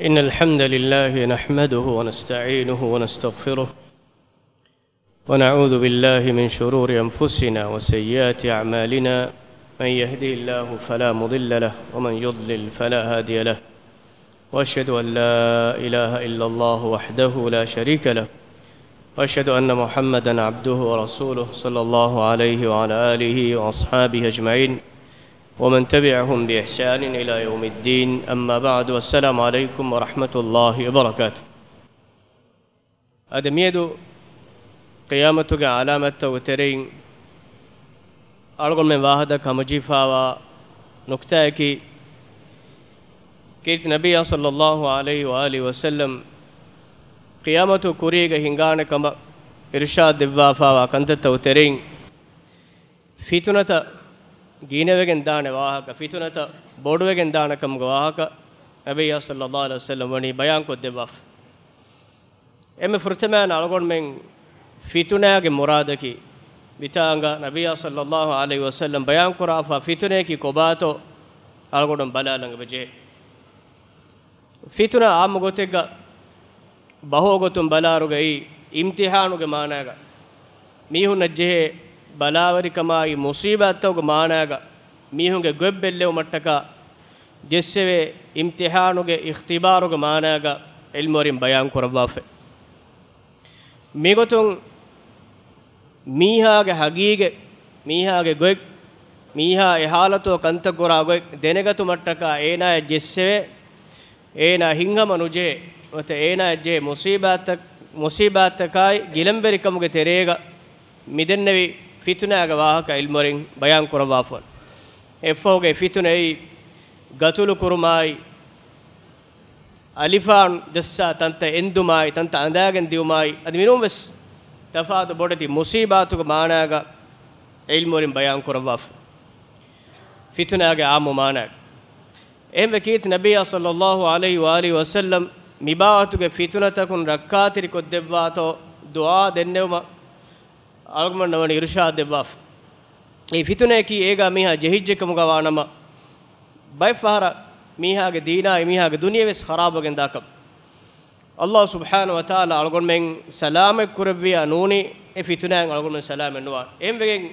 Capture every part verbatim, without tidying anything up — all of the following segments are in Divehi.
إن الحمد لله نحمده ونستعينه ونستغفره، ونعوذ بالله من شرور أنفسنا وسيئات أعمالنا. من يهده الله فلا مضل له، ومن يضلل فلا هادي له. وأشهد أن لا إله إلا الله وحده لا شريك له، وأشهد أن محمدا عبده ورسوله، صلى الله عليه وعلى آله وأصحابه أجمعين، ومن تبعهم بإحسان إلى يوم الدين. أما بعد، والسلام عليكم ورحمة الله وبركاته. އަދި މިއަދު ޤިޔާމަތުގެ ޢަލާމަތްތަކުގެ ތެރެއިން އަޅުގަނޑުމެން ވާހަކަ ހަމަޖެހިފައިވާ ނުކުތާއަކީ، ކީރިތި ނަބިއްޔާ ޞައްލައްލާހު ޢަލައިހި ވައާލިހި ވަސައްލަމް ޤިޔާމަތު ކުރީގަ ހިނގާނެ ކަމަށް އިރުޝާދު ދެއްވާފައިވާ ކަންތައްތަކުގެ ތެރެއިން، ފިތުނަތައް ގިނަވެގެން ދާނެ ވާހަކަ، ފިތުނަތައް ބޮޑުވެގެން ދާނެ ކަމުގެ ވާހަކަ ނަބިއްޔާ ޞައްލައްލާހު ޢަލައިހި ވަސައްލަމް ވަނީ ބަޔާންކޮށްދެއްވާފަ. އެންމެ ފުރަތަމައިން އަޅުގަނޑުމެން ފިތުނާގެ މުރާދަކީ، މިތާނގަ ނަބިއްޔާ ޞައްލައްލާހު ޢަލައިހި ވަސައްލަމް ބަޔާންކުރާފަ ފިތުނައަކީ ކޮބާތޯ އަޅުގަނޑު ބަލާލަން އެބަޖެހޭ. ފިތުނަ އާއްމު ގޮތެއްގަ ބަހޯ ގޮތުން ބަލާއިރުގައި އިމްތިޙާނުގެ މާނާގަ، މީހުންނަށް ޖެހޭ ބަލާވެރިކަމާއި މުޞީބާތްތަކުގެ މާނާގަ، މީހުންގެ ގޮތް ބެއްލެވުމަށްޓަކާ ޖެއްސެވޭ އިމްތިޙާނުގެ އިޚްތިބާރުގެ މާނާގަ ޢިލްމުވެރިން ބަޔާން ކުރައްވާފަ. މިގޮތުން މީހާގެ ޙަޤީޤަތް، މީހާގެ ގޮތް، މީހާ އެ ޙާލަތު ކަންތައް ކުރާ ގޮތް ދެނެގަތުމަށްޓަކާ އޭނާޔަށް ޖެއްސެވޭ، އޭނާ ހިތްހަމަ ނުޖެހޭ، ނުވަތަ އޭނާޔަށް ޖެހޭ މުޞީބާތްތައް، މުޞީބާތްތަކާއި ގިލަންވެރިކަމުގެ ތެރޭގަ މިދެންނެވި ފިތުނާގެ ވާހަކަ ޢިލްމުވެރިން ބަޔާން ކުރައްވާފަ. އެއަށްފަހުގައި ފިތުނައީ ގަތުލު ކުރުމާއި، އަލިފާން ޖައްސާ ތަންތަން އެންދުމާއި، ތަންތަން އަނދާގެން ދިއުމާއި، އަދި މިނޫން ވެސް ތަފާތު ބޮޑެތި މުޞީބާތުގެ މާނާގަ ޢިލްމުވެރިން ބަޔާން ކުރައްވާފަ. ފިތުނާގެ ޢާއްމު މާނާ. އެހެންވެ ކީރިތި ނަބިއްޔާ ޞައްލައްލާހު ޢަލައިހި ވައާލިހި ވަސައްލަމް މިބާވަތުގެ ފިތުނަތަކުން ރައްކާތެރިކޮށްދެއްވާތޯ ދުޢާ ދެންނެވުމަށް އަޅުގަނޑުމެންނަށް ވަނީ އިރުޝާދު ދެއްވާފަ. އެ ފިތުނައަކީ އޭގަ މީހާ ޖެހިއްޖެ ކަމުގަ ވާނަމަ، ބައެއް ފަހަރަށް މީހާގެ ދީނާއި މީހާގެ ދުނިޔެ ވެސް ޚަރާބުވެގެން ދާކަމަށް. ﷲ ސުބްޙާނަހޫ ވަތަޢާލާ އަޅުގަނޑުމެން ސަލާމަތް ކުރެއްވިއްޔާ ނޫނީ، އެ ފިތުނާއިން އަޅުގަނޑުމެން ސަލާމަތް ނުވާނެ. އެހެންވެގެން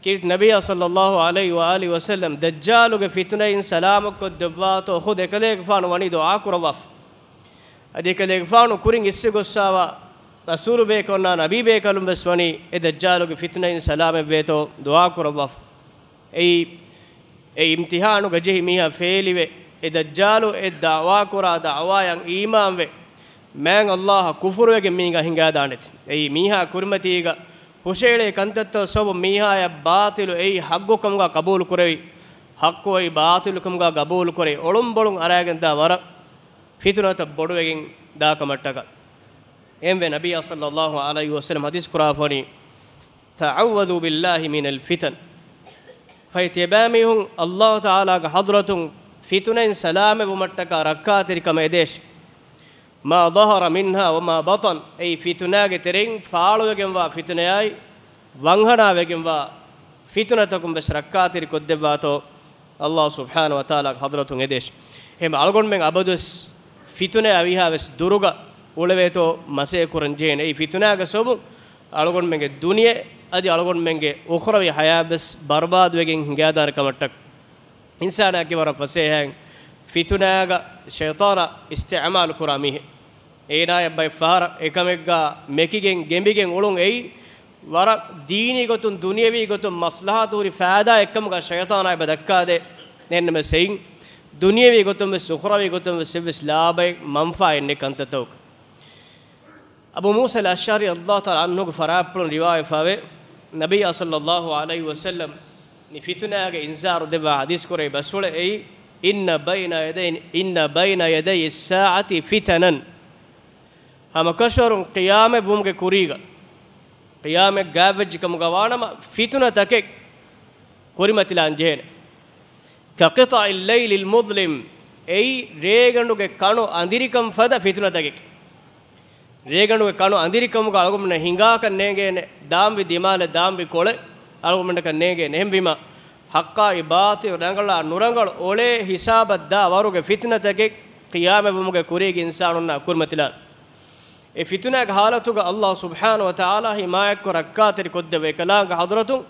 ކީރިތި ނަބިއްޔާ ޞައްލައްލާހު ޢަލައިހި ވައާލިހި ވަސައްލަމް ދައްޖާލުގެ ފިތުނައިން ސަލާމަތްކޮށްދެއްވާތޯ ޚުދް އެކަލޭގެފާނު ވަނީ ދުޢާ ކުރައްވާފަ. އަދި އެކަލޭގެފާނު ކުރިން އިސްވެ ގޮއްސާވާ، ރަސޫލުބޭކަލުން ނާ ނަބީބޭކަލުން ވެސް ވަނީ އެ ދައްޖާލުގެ ފިތުނައިން ސަލާމަތްވޭތޯ ދުޢާ ކުރައްވާފަ. އެއީ، އެ އިމްތިޙާނުގަ ޖެހި މީހާ ފޭލިވެ، އެ ދައްޖާލު އެ ދަޢުވާ ކުރާ ދަޢުވާޔަށް އީމާންވެ، މާތް ﷲއަށް ކުފުރުވެގެން މީހާ ހިނގާދާނެތީ. އެއީ، މީހާ ކުރިމަތީގަ ހުށައެޅޭ ކަންތައްތައް ސަބަބުން މީހާޔަށް ބާޠިލު އެއީ ޙައްޤު ކަމުގަ ޤަބޫލު ކުރެވި، ޙައްޤު އެއީ ބާޠިލު ކަމުގަ ޤަބޫލު ކުރެވި، އޮޅުންބޮޅުން އަރާގެންދާ ވަރަށް ފިތުނަތައް ބޮޑުވެގެން ދާކަމަށްޓަކާ. އެހެންވެ ނަބިއްޔާ ޞައްލައްލާހު ޢަލައިހި ވަސައްލަމް ޙަދީޘް ކުރާފަ ވަނީ، "تعوذوا بالله من الفتن." ފަހެ ތިޔަބައިމީހުން ﷲ ތަޢާލާގެ ޙަޟްރަތުން ފިތުނައިން ސަލާމަތްވުމަށްޓަކާ ރައްކާތެރިކަމަށް އެދޭށި. "ما ظهر منها وما بطن." އެއީ ފިތުނާގެ ތެރެއިން ފާޅުވެގެންވާ ފިތުނަޔާއި، ވަންހަނާވެގެންވާ ފިތުނަތަކުން ވެސް ރައްކާތެރިކޮށްދެއްވާތޯ، ﷲ ސުބްޙާނަހޫ ވަތަޢާލާގެ ޙަޟްރަތުން އެދޭށި. އެހެން އަޅުގަނޑުމެން އަބަދުވެސް ފިތުނައާ އެއާ ވެސް ދުރުގަ އުޅެވޭތޯ މަސައްކަތް ކުރަން ޖެހޭނެ. އެއީ ފިތުނާގެ ސަބަބުން އަޅުގަނޑުމެންގެ ދުނިޔެ އަދި އަޅުގަނޑުމެންގެ އުޚްރަވީ ޙަޔާތް ވެސް ބަރުބާދުވެގެން ހިނގާދާނެ ކަމަށްޓަކާ. އިންސާނާއަކީ ވަރަށް ފަސޭހައިން ފިތުނާގަ ޝައިޠާނާ އިސްތިޢުމާލު ކުރާ މީހެއް. އޭނާޔަށް ބައެއް ފަހަރަށް އެކަމެއްގަ މެކިގެން ގެނބިގެން އުޅުން އެއީ، ވަރަށް ދީނީ ގޮތުން، ދުނިޔަވީ ގޮތުން މަޞްލަޙަތު ހުރި ފައިދާ އެއްކަމުގަ ޝައިޠާނާ އެބަ ދައްކާދޭ. އެހެންނަމަވެސް އެއިން ދުނިޔަވީ ގޮތުން ވެސް އުޚްރަވީ ގޮތުން ވެސް އެއްވެސް ލާބައެއް މަންފާއެއް ނެތް ކަންތައްތަކުގަ. އަބޫ މޫސަ އަލް އަޝްޢަރީ ރަޟިޔަﷲ ތަޢާލާ ޢަންހުގެ ފަރާތްޕުޅުން ރިވާޔަތްވެފައިވޭ، ނަބިއްޔާ ޞައްލައްލާހު ޢަލައިހި ވަސައްލަމް މި ފިތުނާގެ އިންޒާރު ދެއްވާ ޙަދީޘް ކުރެއްވި ބަސްފުޅެއް އެއީ، "إن بين يدي، إن بين يدي الساعة فتنا." ހަމަކަށަވަރުން ޤިޔާމަތް ވުމުގެ ކުރީގަ، ޤިޔާމަތް ގާތްވެއްޖެ ކަމުގަ ވާނަމަ ފިތުނަތަކެއް ކުރިމަތިލާން ޖެހޭނެ. كقطع الليل المظلم، އެއީ ރޭގަނޑުގެ ކަނު އަނދިރިކަން ފަދަ ފިތުނަތަކެކޭ. ރޭގަނޑުގެ ކަނު އަނދިރިކަމުގަ އަޅުގަނޑުމެންނަށް ހިނގާކަށް ނޭނގޭނެ، ދާންވީ ދިމާލެއް، ދާންވީ ކޮޅެއް އަޅުގަނޑަކަށް ނޭނގޭނެ. އެހެންވީމަ، ޙައްޤާއި ބާޠިލު ރަނގަޅާ ނުރަނގަޅު އޮޅޭ ހިސާބަށް ދާ ވަރުގެ ފިތުނަތަކެއް ޤިޔާމަތްވުމުގެ ކުރީގެ އިންސާނުންނާ ކުރިމަތިލާނެ. އެ ފިތުނާގެ ޙާލަތުގަ ﷲ ސުބްޙާނަހޫ ވަތަޢާލާ ޙިމާޔަތްކޮށް ރައްކާތެރިކޮށްދެއްވާ އެކަލާނގެ ޙަޟްރަތުން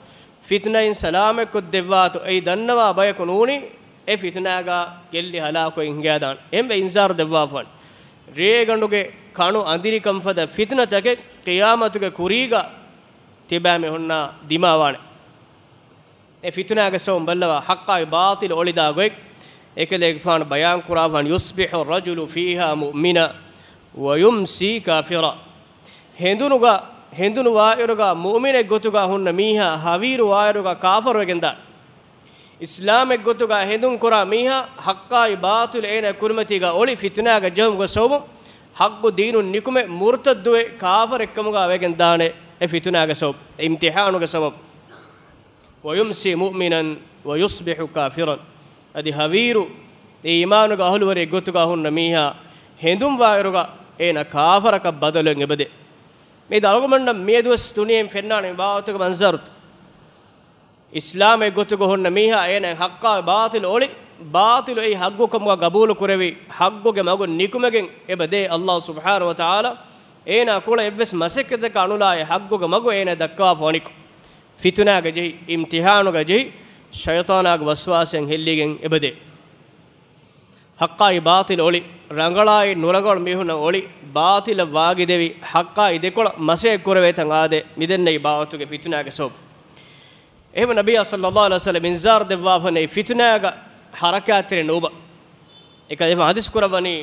ފިތުނައިން ސަލާމަތްކޮށްދެއްވާތޯ އެއީ ދަންނަވާ ބަޔަކު ނޫނީ އެ ފިތުނާގަ ގެއްލި ހަލާކުވެ ހިނގައިދާނެ. އެހެންވެ އިންޒާރު ދެއްވާފާނެ. ރޭގަނޑުގެ ކަނު އަނދިރިކަން ފަދަ ފިތުނަތަކެއް ޤިޔާމަތުގެ ކުރީގަ ތިބާމީހުންނާ ދިމާވާނެ. އެ ފިތުނާގެ ސަބަބުން ބައްލަވާ ޙައްޤާއި ބާޠިލް އޮޅިދާ ގޮތް އެކަލޭގެފާނު ބަޔާން ކުރާފާނެ، يصبح الرجل فيها مؤمنا ويمسي كافرا. ހެނދުނުގަ، ހެނދުނު ވާއިރުގަ މުއުމިނެއް ގޮތުގަ ހުންނަ މީހާ ހަވީރު ވާއިރުގަ ކާފަރުވެގެންދާނެ. އިސްލާމެއް ގޮތުގަ ހެނދުން ކުރާ މީހާ ޙައްޤާއި ބާޠިލް އޭނާ ކުރިމަތީގަ އޮޅި ފިތުނާގަ ޖެހުމުގެ ސަބަބުން ޙައްޤު ދީނުން ނިކުމެ މުރުތައްދުވެ ކާފަރެއްކަމުގަ ވެގެންދާނެ އެ ފިތުނާގެ ސަބަބު، އެ އިމްތިޙާނުގެ ސަބަބު. ويمسي مؤمنا ويصبح كافرا. އަދި ހަވީރު އެ އީމާނުގެ އަހުލުވެރިއެއް ގޮތުގަ ހުންނަ މީހާ ހެނދުން ވާއިރުގަ އޭނާ ކާފަރަކަށް ބަދަލުވެގެން އެބަދޭ. މިއަދު އަޅުގަނޑަށް މިއަދުވެސް ދުނިޔެއިން ފެންނާނެ މި ބާވަތުގެ މަންޒަރުތައް. އިސްލާމެއް ގޮތުގަ ހުންނަ މީހާ އޭނާ ޙައްޤާ ބާޠިލް އޮޅި، ބާޠިލު އެއީ ޙައްޤު ކަމުގަ ގަބޫލު ކުރެވި، ޙައްޤުގެ މަގުން ނިކުމެގެން އެބަދޭ. ﷲ ސުބްޙާނަހޫ ވަތަޢާލާ އޭނާ ކުޅަ އެއްވެސް މަސައްކަތަކަށް އަނުލާ އެ ޙައްޤުގެ މަގު އޭނާ ދައްކަވާފަ ވަނިކޮށް، ފިތުނާގަ ޖެހި، އިމްތިޙާނުގަ ޖެހި، ޝައިޠާނާގެ ވަސްވާސައިން ހެއްލިގެން އެބަދޭ. ޙައްޤާއި ބާޠިލް އޮޅި، ރަނގަޅާއި ނުރަނގަޅު މީހުންނަށް އޮޅި، ބާޠިލަށް ވާގިދެވި، ޙައްޤާއި ދެކޮޅަށް މަސައްކަތް ކުރެވޭތަން އާދޭ، މިދެންނެވި ބާވަތުގެ ފިތުނާގެ ސަބަބު. އެހެން ނަބިއްޔާ ޞައްލައްލާހު ޢަލައިހި ވަސައްލަމަ އިންޒާރު ދެއްވާފަނޭ ފިތުނާގަ ޙަރަކާތްތެރި ނުވުމަށް. އެކަލޭގެފާނު ޙަދީޘް ކުރައްވަނީ،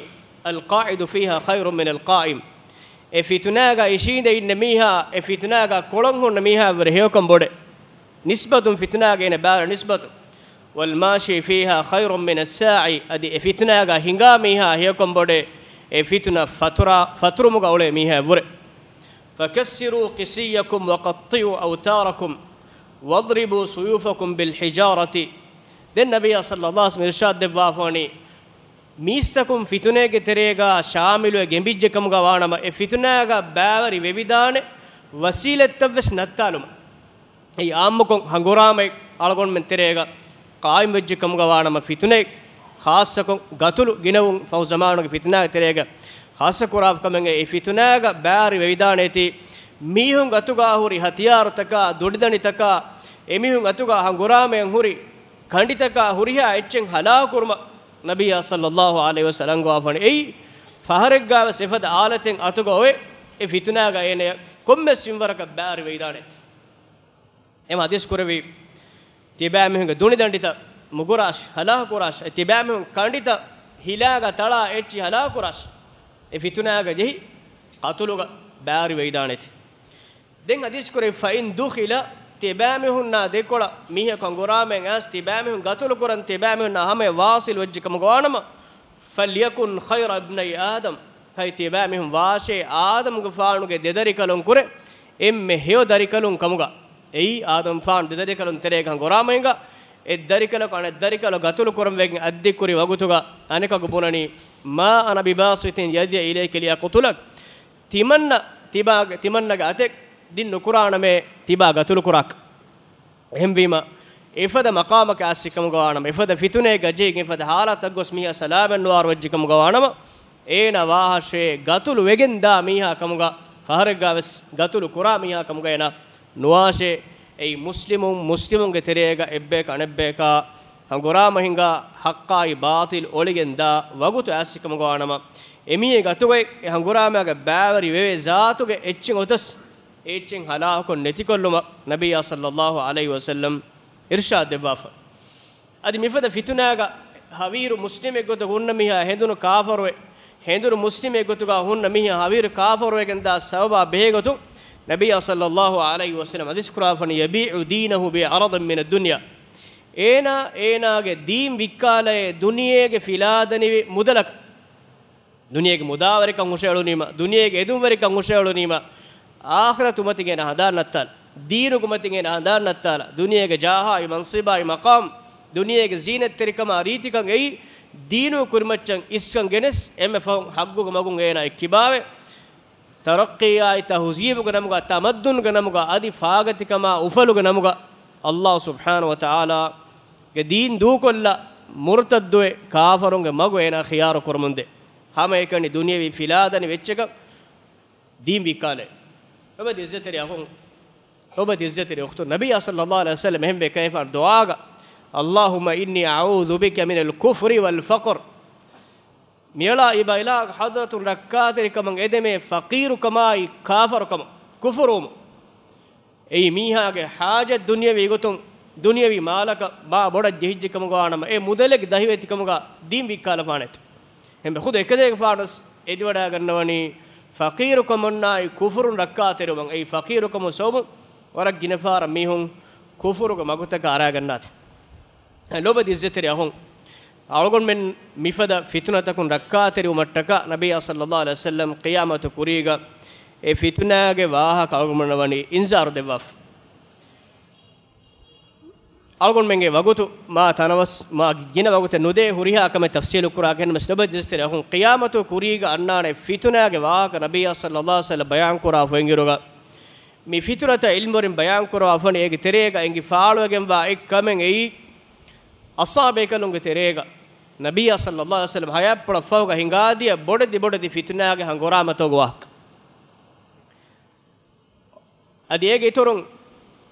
القاعد فيها خير من القائم. އެ ފިތުނާގަ އިށީނދެ އިންނަ މީހާ، އެ ފިތުނާގަ ކޮޅަށް ހުންނަ މީހާއަށްވުރެ ހެޔޮކަން ބޮޑޭ. ނިސްބަތުން ފިތުނާގަ އޭނަ ބާރަށް ނިސްބަތު. والماشي فيها خير من الساعي. އަދި އެ ފިތުނާގަ ހިނގާ މީހާ ހެޔޮކަން ބޮޑޭ، އެ ފިތުނަ ފަތުރާ، ފަތުރުމުގަ އުޅޭ މީހާއަށްވުރެ. فكسروا قصيكم وقطعوا أوتاركم واضربوا سيوفكم بالحجارة. ދެން ނަބިއްޔާ ޞައްލައްލާހު ޢަލައިހި ވަސައްލަމަ އިރްޝާދު ދެއްވާފަ ވަނީ، މީސްތަކުން ފިތުނޭގެ ތެރޭގަ ޝާމިލުވެ ގެނބިއްޖެ ކަމުގަ ވާނަމަ، އެ ފިތުނާގަ ބައިވެރި ވެވިދާނެ ވަސީލަތްތައްވެސް ނައްތާލުމަށް. އެއީ ޢާއްމުކޮށް ހަނގުރާމައެއް އަޅުގަނޑުމެން ތެރޭގަ ޤާއިމްވެއްޖެ ކަމުގަ ވާނަމަ ފިތުނައެއް، ޚާއްޞަކޮށް ގަތުލު ގިނަވުން ފަހު ޒަމާނުގެ ފިތުނާގެ ތެރޭގަ ޚާއްޞަ ކުރާފަ ކަމެއް އެ ފިތުނާގަ ބައިވެރި ވެވިދާނެތީ، މީހުން އަތުގަ ހުރި ހަތިޔާރުތަކާ، ދޮޑިދަނޑިތަކާ، އެމީހުން އަތުގަ ހަނގުރާމައިން ހުރި ކަނޑިތަކާ ހުރިހާ އެއްޗެއް ހަލާކު ކުރުމަށް ނަބިއްޔާ ޞައްލައްލާހު ޢަލައިހި ވަސައްލަމަ އަންގަވާފަނި. އެއީ ފަހަރެއްގަވެސް އެފަދަ އާލަތެއް އަތުގަ އޮވެ، އެ ފިތުނާގަ އޭނަޔަށް ކޮންމެސް މިންވަރަކަށް ބައިވެރި ވެވިދާނެ. އެމަ ޙަދީޘް ކުރެއްވި، ތިބާމީހުންގެ ދުނިދަނޑިތައް މުގުރާށި، ހަލާކު ކުރާށި، އެ ތިބާމީހުން ކަނޑިތައް ހިލާގަ ތަޅާ އެއްޗި ހަލާކު ކުރާށި، އެ ފިތުނާގަ ޖެހި ޤަތުލުގަ ބައިވެރި ވެވިދާނެތީ. ދެން ޙަދީޘް ކުރެއްވި، فإن دخل، ތިބާމީހުންނާ ދެކޮޅަށް މީހަކު ހަނގުރާމައިން އައިސް، ތިބާމީހުން ގަތުލު ކުރަން، ތިބާމީހުންނާ ހަމަޔަށް ވާޞިލް ވެއްޖެ ކަމުގަ ވާނަމަ، فليكن خير ابني آدم، ފަހެ ތިބާމީހުން ވާށޭ، އާދަމްގެފާނުގެ ދެދަރިކަލުން ކުރެ އެންމެ ހެޔޮ ދަރިކަލުން ކަމުގަ. އެއީ އާދަމްފާނު ދެދަރިކަލުން ތެރޭގަ ހަނގުރާމައިންގަ އެއްދަރިކަލަކު އަނެއްދަރިކަލު ގަތުލު ކުރަން ވެގެން އަތްދިއްކުރި ވަގުތުގަ އަނެކަކު ބުނަނީ، ما أنا بباسط يدي إليك لأقتلك. ތިމަންނަ، ތިބާގެ، ތިމަންނަގެ އަތެއް ދިން ނުކުރާނަމޭ ތިބާ ގަތުލު ކުރާކަށް. އެހެންވީމަ، އެފަދަ މަޤާމަކަށް އައިސް ކަމުގަ ވާނަމަ، އެފަދަ ފިތުނައެއްގަ ޖެހިގެން އެފަދަ ހާލަތަށް ގޮސް މީހާ ސަލާމަތް ނުވާ ވެއްޖެ ކަމުގަ ވާނަމަ، އޭނަ ވާހަށޭ ގަތުލު ވެގެން ދާ މީހާ ކަމުގަ، ފަހަރެއްގަ ވެސް ގަތުލު ކުރާ މީހާ ކަމުގަ އޭނަ ނުވާށޭ. އެއީ މުސްލިމުން މުސްލިމުންގެ ތެރޭގަ އެއްބަޔަކަށް އަނެއްބަޔަކާ ހަނގުރާމަ ހިނގާ، ޙައްޤާއި ބާޠިލް އޮޅިގެން ދާ ވަގުތު އައިސް ކަމުގަ ވާނަމަ، އެމީހެއް ގަތުގައި އެ ހަނގުރާމައިގަ ބައިވެރި ވެވޭ ޒާތުގެ އެއްޗެއް އޮތަސް، އެ އެއްޗެއް ހަލާކުކޮށް ނެތިކޮށްލުމަށް ނަބިއްޔާ ޞައްލައްލާހު ޢަލައިހި ވަސައްލަމް އިރްޝާދު ދެއްވާފަ. އަދި މިފަދަ ފިތުނާގަ ހަވީރު މުސްލިމެއް ގޮތަށް ހުންނަ މީހާ ހެނދުނު ކާފަރުވެ، ހެނދުނު މުސްލިމެއް ގޮތުގަ ހުންނަ މީހާ ހަވީރު ކާފަރުވެގެން ދާ ސަބަބާ ބެހޭ ގޮތުން ނަބިއްޔާ ޞައްލައްލާހު ޢަލައިހި ވަސައްލަމް ޙަދީޘް ކުރާފަނި، يبيع دينه بعرض من الدنيا. އޭނާ އޭނާގެ ދީން ވިއްކާލައޭ ދުނިޔޭގެ ފިލާދަނިވި މުދަލަކަށް. ދުނިޔޭގެ މުދާވެރިކަން ހުށައެޅުނީމަ، ދުނިޔޭގެ އެދުންވެރިކަން ހުށައެޅުނީމަ، އާޚިރަތު މަތިން އޭނަ ހަނދާން ނައްތާލަ، ދީނުގެ މަތިން އޭނަ ހަނދާން ނައްތާލަ، ދުނިޔޭގެ ޖާހާއި މަންސިބާއި މަޤާމް، ދުނިޔޭގެ ޒީނަތްތެރިކަމާ ރީތިކަން އެއީ، ދީނުގެ ކުރިމައްޗަށް އިސްކަން ގެނެސް، އެންމެ ފަހުން ޙައްޤުގެ މަގުން އޭނާ އެއްކިބާވެ، ތަރައްޤީއާއި ތަހުޒީބުގެ ނަމުގަ، ތަމައްދުންގެ ނަމުގަ، އަދި ފާގަތިކަމާ އުފަލުގެ ނަމުގަ، ﷲ ސުބްޙާނަހޫ ވަތަޢާލާގެ ދީން ދޫކޮށްލާ، މުރުތައްދުވެ ކާފަރުންގެ މަގު އޭނާ ޚިޔާރު ކުރަމުންދޭ. ހަމައެކަނި ދުނިޔެވީ ފިލާދަނި ވެއްޗަކަށް ދީން ވިއްކާލޭ. ލޮބުވެތި އިއްޒަތްތެރި އަޚުން، ލޮބުވެތި އިއްޒަތްތެރި އުޚްތުން، ނަބިއްޔާ ޞައްލައްލާހު ޢަލައިހި ވަސައްލަމް އެހެންވެ ކައިފާން ދުޢާގަ، اللهم إني أعوذ بك من الكفر والفقر. މިއަޅާ އިބަ އިލާހު ޙަޟްރަތުން ރައްކާތެރިކަމަށް އެދެމޭ ފަޤީރުކަމާއި ކާފަރުކަމަށް، ކުފުރުވުމަށް. އެއީ މީހާގެ ޙާޖަތް ދުނިޔަވީ ގޮތުން، ދުނިޔަވީ މާލަކަށް މާ ބޮޑަށް ޖެހިއްޖެ ކަމުގާނަމަ، އެ މުދަލެއްގެ ދަހިވެތިކަމުގާ ދީން ވިއްކާލަފާނެތެ. އެހެންވެ ޚުދު އެކަލޭގެފާނަސް އެދިވަޑައިގަންނަވަނީ ފަޤީރުކަމުންނާއި ކުފުރުން ރައްކާތެރިވުމަށް. އެއީ ފަޤީރުކަމުން ސަބަބުން ވަރަށް ގިނަފާރަށް މީހުން ކުފުރުގެ މަގުތަކަށް އަރާގަންނާތެ. ލޮބުވެތި އިއްޒަތްތެރި އަޚުން، އަޅުގަނޑުމެން މިފަދަ ފިތުނަތަކުން ރައްކާތެރިވުމަށްޓަކާ ނަބިއްޔާ ޞައްލައްލާހު ޢަލައިހި ވަސައްލަމް ޤިޔާމަތު ކުރީގަ އެ ފިތުނާގެ ވާހަކަ އަޅުގަނޑުމެންނަށް ވަނީ އިންޒާރު ދެއްވާފަ. އަޅުގަނޑުމެންގެ ވަގުތު މާ ތަނަވަސް، މާ ގިނަ ވަގުތެއް ނުދޭ ހުރިހާ ކަމެއް ތަފްޞީލު ކުރާކަށް. އެހެންނަމަވެސް ލޮބުވެތި އިއްޒަތްތެރި އަޚުން، ޤިޔާމަތު ކުރީގަ އަންނާނެ ފިތުނާގެ ވާހަކަ ނަބިއްޔާ ޞައްލައްލާހު ޢަލައިހި ވަސައްލަމް ބަޔާން ކުރާފަ އިނގިރުގަ، މި ފިތުނަތައް ޢިލްމުވެރިން ބަޔާން ކުރަވާފަ ވަނީ އޭގެ ތެރޭގަ އެނގި ފާޅުވެގެންވާ އެއް ކަމެއް އެއީ، އަޞްޙާބު ބޭކަލުންގެ ތެރޭގަ ނަބިއްޔާ ޞައްލައްލާހު ޢަލައިހި ވަސައްލަމް ޙަޔާތްޕުޅަށް ފަހުގަ ހިނގާދިޔަ ބޮޑެތި ބޮޑެތި ފިތުނާގެ ހަނގުރާމަތަކުގެ ވާހަކަ. އަދި އޭގެ އިތުރުން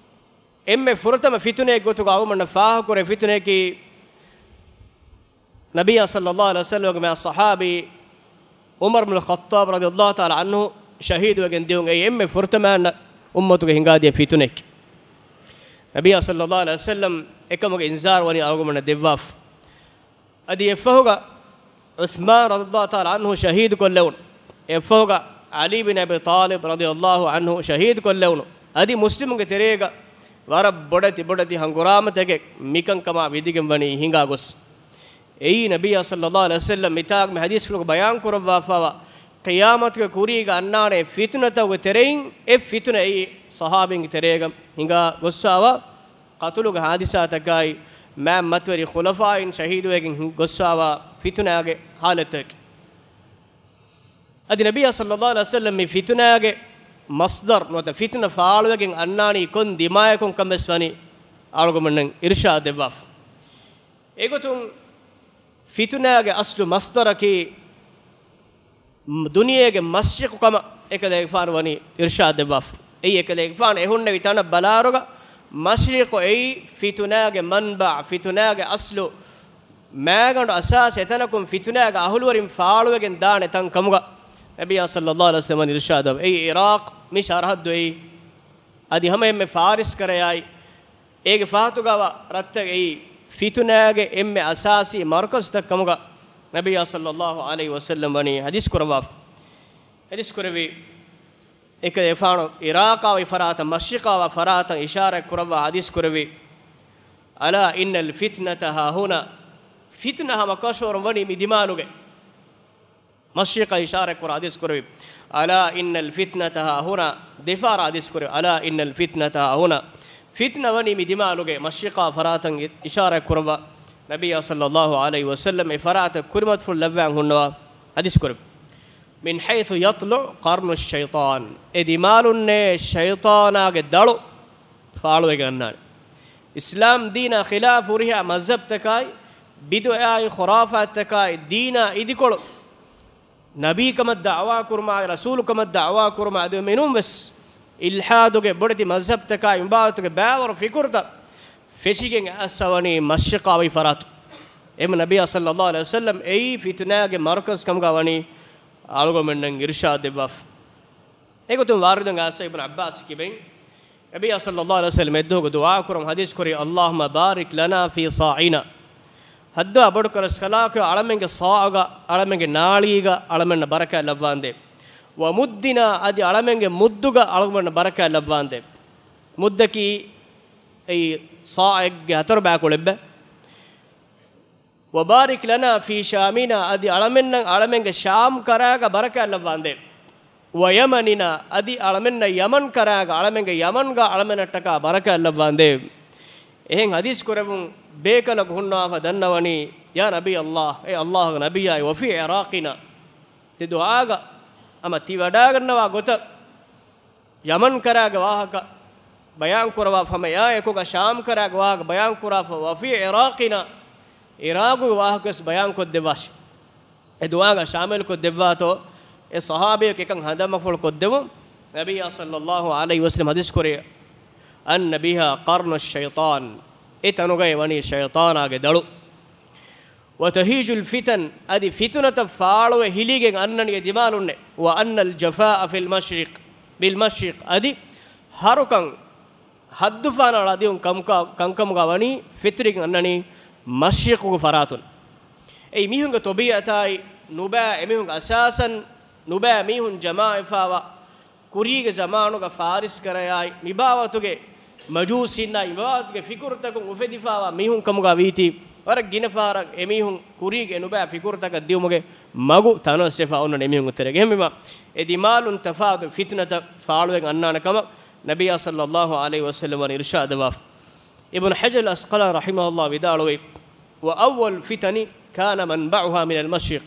އެންމެ ފުރަތަމަ ފިތުނައެއް ގޮތުގަ އަޅުގަނޑުމެންނަށް ފާހަގަކުރެ ފިތުނައަކީ، ނަބިއްޔާ ޞައްލައްލާހު ޢަލައިހި ވަސައްލަމްގެ މާ ޞަޙާބީ ޢުމަރު ބިން ޚައްޠާބް ރަޟިޔައްލާހު ތަޢާލާ ޢަންހު ޝަހީދުވެގެން ދިޔުން. އެއީ އެންމެ ފުރަތަމަ އަންނަ އުއްމަތުގެ ހިނގާދިޔަ ފިތުނައެކޭ. ނަބިއްޔާ ޞައްލައްލާހު ޢަލައިހި ވަސައްލަމް އެކަމުގެ އިންޒާރު ވަނީ އަޅުގަނޑުމެންނަށް ދެއްވާފަ. އަދި އެއަށްފަހުގަ ޢުޘްމާން ރަޟިޔައްލާހު ތަޢާލާ ޢަންހު ޝަހީދު ކޮށްލެވުނު. އެއަށްފަހުގަ ޢަލީ ބިން އަބީ ޠާލިބް ރަޟިޔައްލާހު ޢަންހު ޝަހީދު ކޮށްލެވުނު. އަދި މުސްލިމުންގެ ތެރޭގަ ވަރަށް ބޮޑެތި ބޮޑެތި ހަނގުރާމަތަކެއް މިކަންކަމާ ވިދިގެން ވަނީ ހިނގާ ގޮސް. އެއީ ނަބިއްޔާ ޞައްލައްލާހު ޢަލައިހި ވަސައްލަމް މިތާގަ މި ޙަދީޘްފުޅުގަ ބަޔާން ކުރައްވާފައިވާ ޤިޔާމަތުގެ ކުރީގަ އަންނާނެ ފިތުނަތަކުގެ ތެރެއިން އެއް ފިތުނަ އެއީ ޞަޙާބީންގެ ތެރޭގަ ހިނގާ ގޮސްފައިވާ ޤަތުލުގެ ޙާދިސާތަކާއި، މާތް މަތިވެރި ޚުލަފާއިން ޝަހީދުވެގެން ހި-، ގޮސްފައިވާ ފިތުނާގެ ޙާލަތްތަކެއް. އަދި ނަބިއްޔާ ޞައްލައްލާހު ޢަލައިހި ވަސައްލަމް މި ފިތުނާގެ މަޞްދަރު ނުވަތަ ފިތުނަ ފާޅުވެގެން އަންނާނީ ކޮން ދިމާޔަކުން ކަން ވެސް ވަނީ އަޅުގަނޑުމެންނަށް އިރުޝާދު ދެއްވާފަ. އެގޮތުން ފިތުނާގެ އަސްލު މަޞްދަރަކީ ދުނިޔޭގެ މަޝްރިޤު ކަމަށް އެކަލޭގެފާނު ވަނީ އިރުޝާދު ދެއްވާފަ. އެއީ އެކަލޭގެފާނު އެ ހުންނެވި ތަނަށް ބަލާއިރުގަ، މަޝްރިޤު އެއީ ފިތުނާގެ މަންބަޢު، ފިތުނާގެ އަސްލު، މައިގަނޑު އަސާސް އެތަނަކުން ފިތުނާގެ އަހުލުވެރިން ފާޅުވެގެން ދާނެ ތަން ކަމުގަ ނަބިއްޔާ ޞައްލައްލާހު ޢަލައިހި ވަސައްލަމް އިރުޝާދު ދެއްވާފަ. އެއީ ޢިރާޤް މި ސަރަޙައްދު އެއީ. އަދި ހަމައެންމެ ފާރިސް ކަރަޔާއި އޭގެ ފަހަތުގަވާ ރަށްތައް އެއީ ފިތުނާގެ އެންމެ އަސާސީ މަރުކަޒުތައް ކަމުގަ ނަބިއްޔާ ޞައްލައްލާހު ޢަލައިހި ވަސައްލަމް ވަނީ ޙަދީޘް ކުރައްވާފަ. ޙަދީޘް ކުރެއްވި އެކަލޭގެފާނު ޢިރާޤާ ވި ފަރާތަށް، މަޝްރިޤާވާ ފަރާތަށް އިޝާރާތް ކުރައްވާ ޙަދީޘް ކުރެއްވި، ألا إن الفتنة هاهنا، ފިތުނަ ހަމަކަށަވަރުން ވަނީ މި ދިމާލުގައި. މަޝްރިޤަށް އިޝާރާތް ކުރާ ޙަދީޘް ކުރެވި، ألا إن الفتنة هاهنا، ދެފަހަރަށް ޙަދީޘް ކުރެވި، ألا إن الفتنة هاهنا، ފިތުނަ ވަނީ މި ދިމާލުގައި. މަޝްރިޤާ ފަރާތަށް އިޝާރާތް ކުރައްވާ ނަބިއްޔާ ޞައްލައްލާހު ޢަލައިހި ވަސައްލަމް އެ ފަރާތަށް ކުރިމަތިލުން ލައްވާން ހުންނަވާ ޙަދީޘް ކުރެވި. من حيث يطلع قرن الشيطان، އެ ދިމާލުންނޭ ޝައިޠާނާގެ ދަޅު ފާޅުވެގެން އަންނާނެ. އިސްލާމް ދީނާ ޚިލާފު ހުރިހާ މަޒްހަބްތަކާއި، ބިދުޢާއި ޚުރާފާތްތަކާއި، ދީނާ އިދިކޮޅު ނަބީކަމަށް ދަޢުވާ ކުރުމާއި، ރަސޫލުކަމަށް ދަޢުވާ ކުރުމާއި، އަދި މިނޫން ވެސް އިލްޙާދުގެ ބޮޑެތި މަޒްހަބްތަކާއި މުބާވަތުގެ ބައިވަރު ފިކުރުތައް ފެށިގެން އައްސަވަނީ މަޝްރިޤާ ވި ފަރާތު. އެހެން ނަބިއްޔާ ޞައްލައްލާހު ޢަލައިހި ވަސައްލަމް އެއީ ފިތުނާގެ މަރުކަޒު ކަމުގަ ވަނީ އަޅުގަނޑުމެންނަށް އިރުޝާދު ދެއްވާފަ. އެގޮތުން ވާރިދުން އާސާ އިބްނު ޢައްބާސް ކިބެން، ނަބިއްޔާ ޞައްލައްލާހު ޢަލައިހި ވަސައްލަމް އެއްދުވަހު ދުޢާ ކުރަމުން ޙަދީޘް ކުރީ، اللهم بارك لنا في صاعنا. ހައްދާ ބޮޑު ކަރަސްކަލާކޮ އަޅަމެންގެ ޞާޢުގަ، އަޅަމެންގެ ނާޅީގަ އަޅަމެންނަށް ބަރަކާތް ލައްވާނދޭ. ومدنا، އަދި އަޅަމެންގެ މުއްދުގަ އަޅަމެންނަށް ބަރަކާތް ލައްވާނދޭ. މުއްދަކީ އެއީ ޞާޢެއްގެ ހަތަރު ބައިކުޅެއްބެ. وبارك لنا في شامنا، އަދި އަޅަމެންނަށް އަޅަމެންގެ ޝާމް ކަރާގަ ބަރަކާތް ލައްވާނދޭ. ويمننا، އަދި އަޅަމެންނަށް ޔަމަން ކަރާގަ، އަޅަމެންގެ ޔަމަންގަ އަޅަމެންނަށްޓަކާ ބަރަކާތް ލައްވާނދޭ. އެހެން ޙަދީޘް ކުރެވުން ބޭކަލަކު ހުންނަވާފަ ދަންނަވަނީ، ޔާ ނަބިއްޔަ ﷲ، އޭ ﷲގެ ނަބިއްޔާ، وفي عراقنا، ތި ދުޢާގަ ހަމަ ތި ވަޑާގަންނަވާ ގޮތަށް ޔަމަން ކަރާގެ ވާހަކަ ބަޔާން ކުރަވާފަ، ހަމަ އެއާއެކުގަ ޝާމް ކަރާގެ ވާހަކަ ބަޔާން ކުރާފަ، وفي عراقنا، އިރާގުގެ ވާހަކަވެސް ބަޔާންކޮށްދެއްވާށި. އެ ދުޢާގަ ޝާމިލްކޮށްދެއްވާތޯ، އެ ޞަޙާބީއަކު އެކަން ހަނދާންފުޅު ކޮށްދެމުން، ނަބިއްޔާ ޞައްލައްލާހު ޢަލައިހި ވަސައްލަމަ ޙަދީޘް ކުރޭ، أن بها قرن الشيطان، އެ ތަނުގައި ވަނީ ޝައިޠާނާގެ ދަޅު. وتهيج الفتن، އަދި ފިތުނަތައް ފާޅުވެ ހިލީގެން އަންނަނީ އެ ދިމާލުންނޭ. وأن الجفاء في المشرق، بالمشرق، އަދި ހަރުކަން ހައްދުފަހަނަ އަޅާ ދިޔުން ކަމުކާ-، ކަންކަމުގަ ވަނީ ފެތުރިގެން އަންނަނީ މަޝްރިޤުގެ ފަރާތުން. އެއީ މީހުންގެ ޠަބީޢަތާއި ނުބައި އެމީހުންގެ އަސާސަން ނުބައި މީހުން ޖަމާވެފާވާ ކުރީގެ ޒަމާނުގަ ފާރިސް ކަރަޔާއި މިބާވަތުގެ މަޖޫސީންނާއި މިބާވަތުގެ ފިކުރުތަކުން އުފެދިފާވާ މީހުން ކަމުގަ ވީތީ، ވަރަށް ގިނަ ފަހަރަށް އެމީހުން ކުރީގެ ނުބައި ފިކުރުތަކަށް ދިޔުމުގެ މަގު ތަނަވަސްވެފަ އޮންނަން އެމީހުންގެ ތެރޭގަ. އެހެންވީމަ، އެ ދިމާލުން ތަފާތު ފިތުނަތައް ފާޅުވެގެން އަންނާނެ ކަމަށް ނަބިއްޔާ ޞައްލައްލާހު ޢަލައިހި ވަސައްލަމަ ވަނީ އިރުޝާދު ދެއްވާފަ. އިބްނު ޙަޖަރު އަލް ޢަސްޤަލާނީ ރަޙިމަހުﷲ ވިދާޅުވީ، وأول الفتن كان منبعها من المشرق،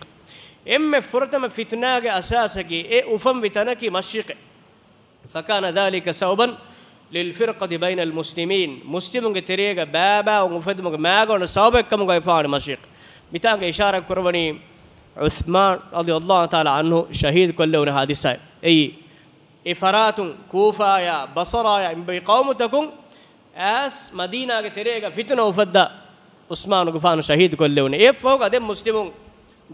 އެންމެ ފުރަތަމަ ފިތުނާގެ އަސާސަކީ، އެ އުފަންވި ތަނަކީ މަޝްރިޤެއް. فكان ذلك سببا للفرقة بين المسلمين، މުސްލިމުންގެ ތެރޭގަ ބައިބައިވުން އުފެދުމުގެ މައިގަނޑު ސަބަބެއްކަމުގައި ފާން މަޝްރިޤް. މިތާނގަ އިޝާރާތް ކުރައްވަނީ ޢުޘްމާން ރަޟިޔަﷲ ތަޢާލާ ޢަންހު ޝަހީދު ކޮށްލެވުނު ޙާދިސާއެއް. އެއީ، އެ ފަރާތުން ކޫފާޔާ، ބަޞަރާޔާ އިންބައި ޤައުމުތަކުން އައިސް މަދީނާގެ ތެރޭގަ ފިތުނަ އުފައްދާ ޢުޘްމާނުގެފާނު ޝަހީދު ކޮށްލެވުނު. އެއަށްފަހުގަ ދެން މުސްލިމުން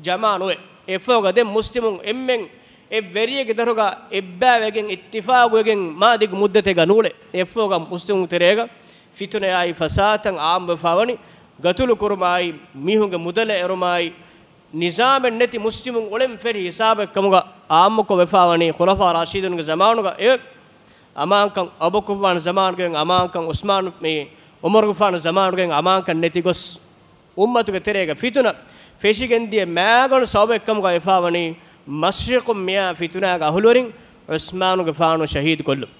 ޖަމާ ނުވެ. އެއަށްފަހުގަ ދެން މުސްލިމުން އެންމެން އެއް ވެރިއެއްގެ ދަށުގަ އެއްބައިވެގެން އިއްތިފާގުވެގެން މާ ދިގު މުއްދަތެއްގަ ނޫޅެ. އެއަށްފަހުގަ މުސްލިމުން ތެރޭގަ ފިތުނަޔާއި ފަސާދަތައް ޢާއްމުވެފާވަނީ، ގަތުލު ކުރުމާއި، މީހުންގެ މުދަލެއް އެރުމާއި، ނިޒާމެއް ނެތި މުސްލިމުން އުޅެން ފެށި ހިސާބެއް ކަމުގަ ޢާއްމުކޮށް ވެފާވަނީ ޚުލަފާ ރާޝިދޫންގެ ޒަމާނުގަ އެވެ. އަމާންކަން އަބޫބަކުރުގެފާނު ޒަމާނުގައި އަމާންކަން ޢުސްމާނު މި ޢުމަރުގެފާނު ޒަމާނުގައި އަމާންކަން ނެތި ގޮސް، އުއްމަތުގެ ތެރޭގަ ފިތުނަ ފެށިގެންދިޔަ މައިގަނޑު ސަބަބެއްކަމުގައި ވެފާވަނީ މަޝްރިޤުން މިއާ ފިތުނާގެ އަހުލުވެރިން ޢުސްމާނުގެފާނު ޝަހީދު ކޮށްލުން.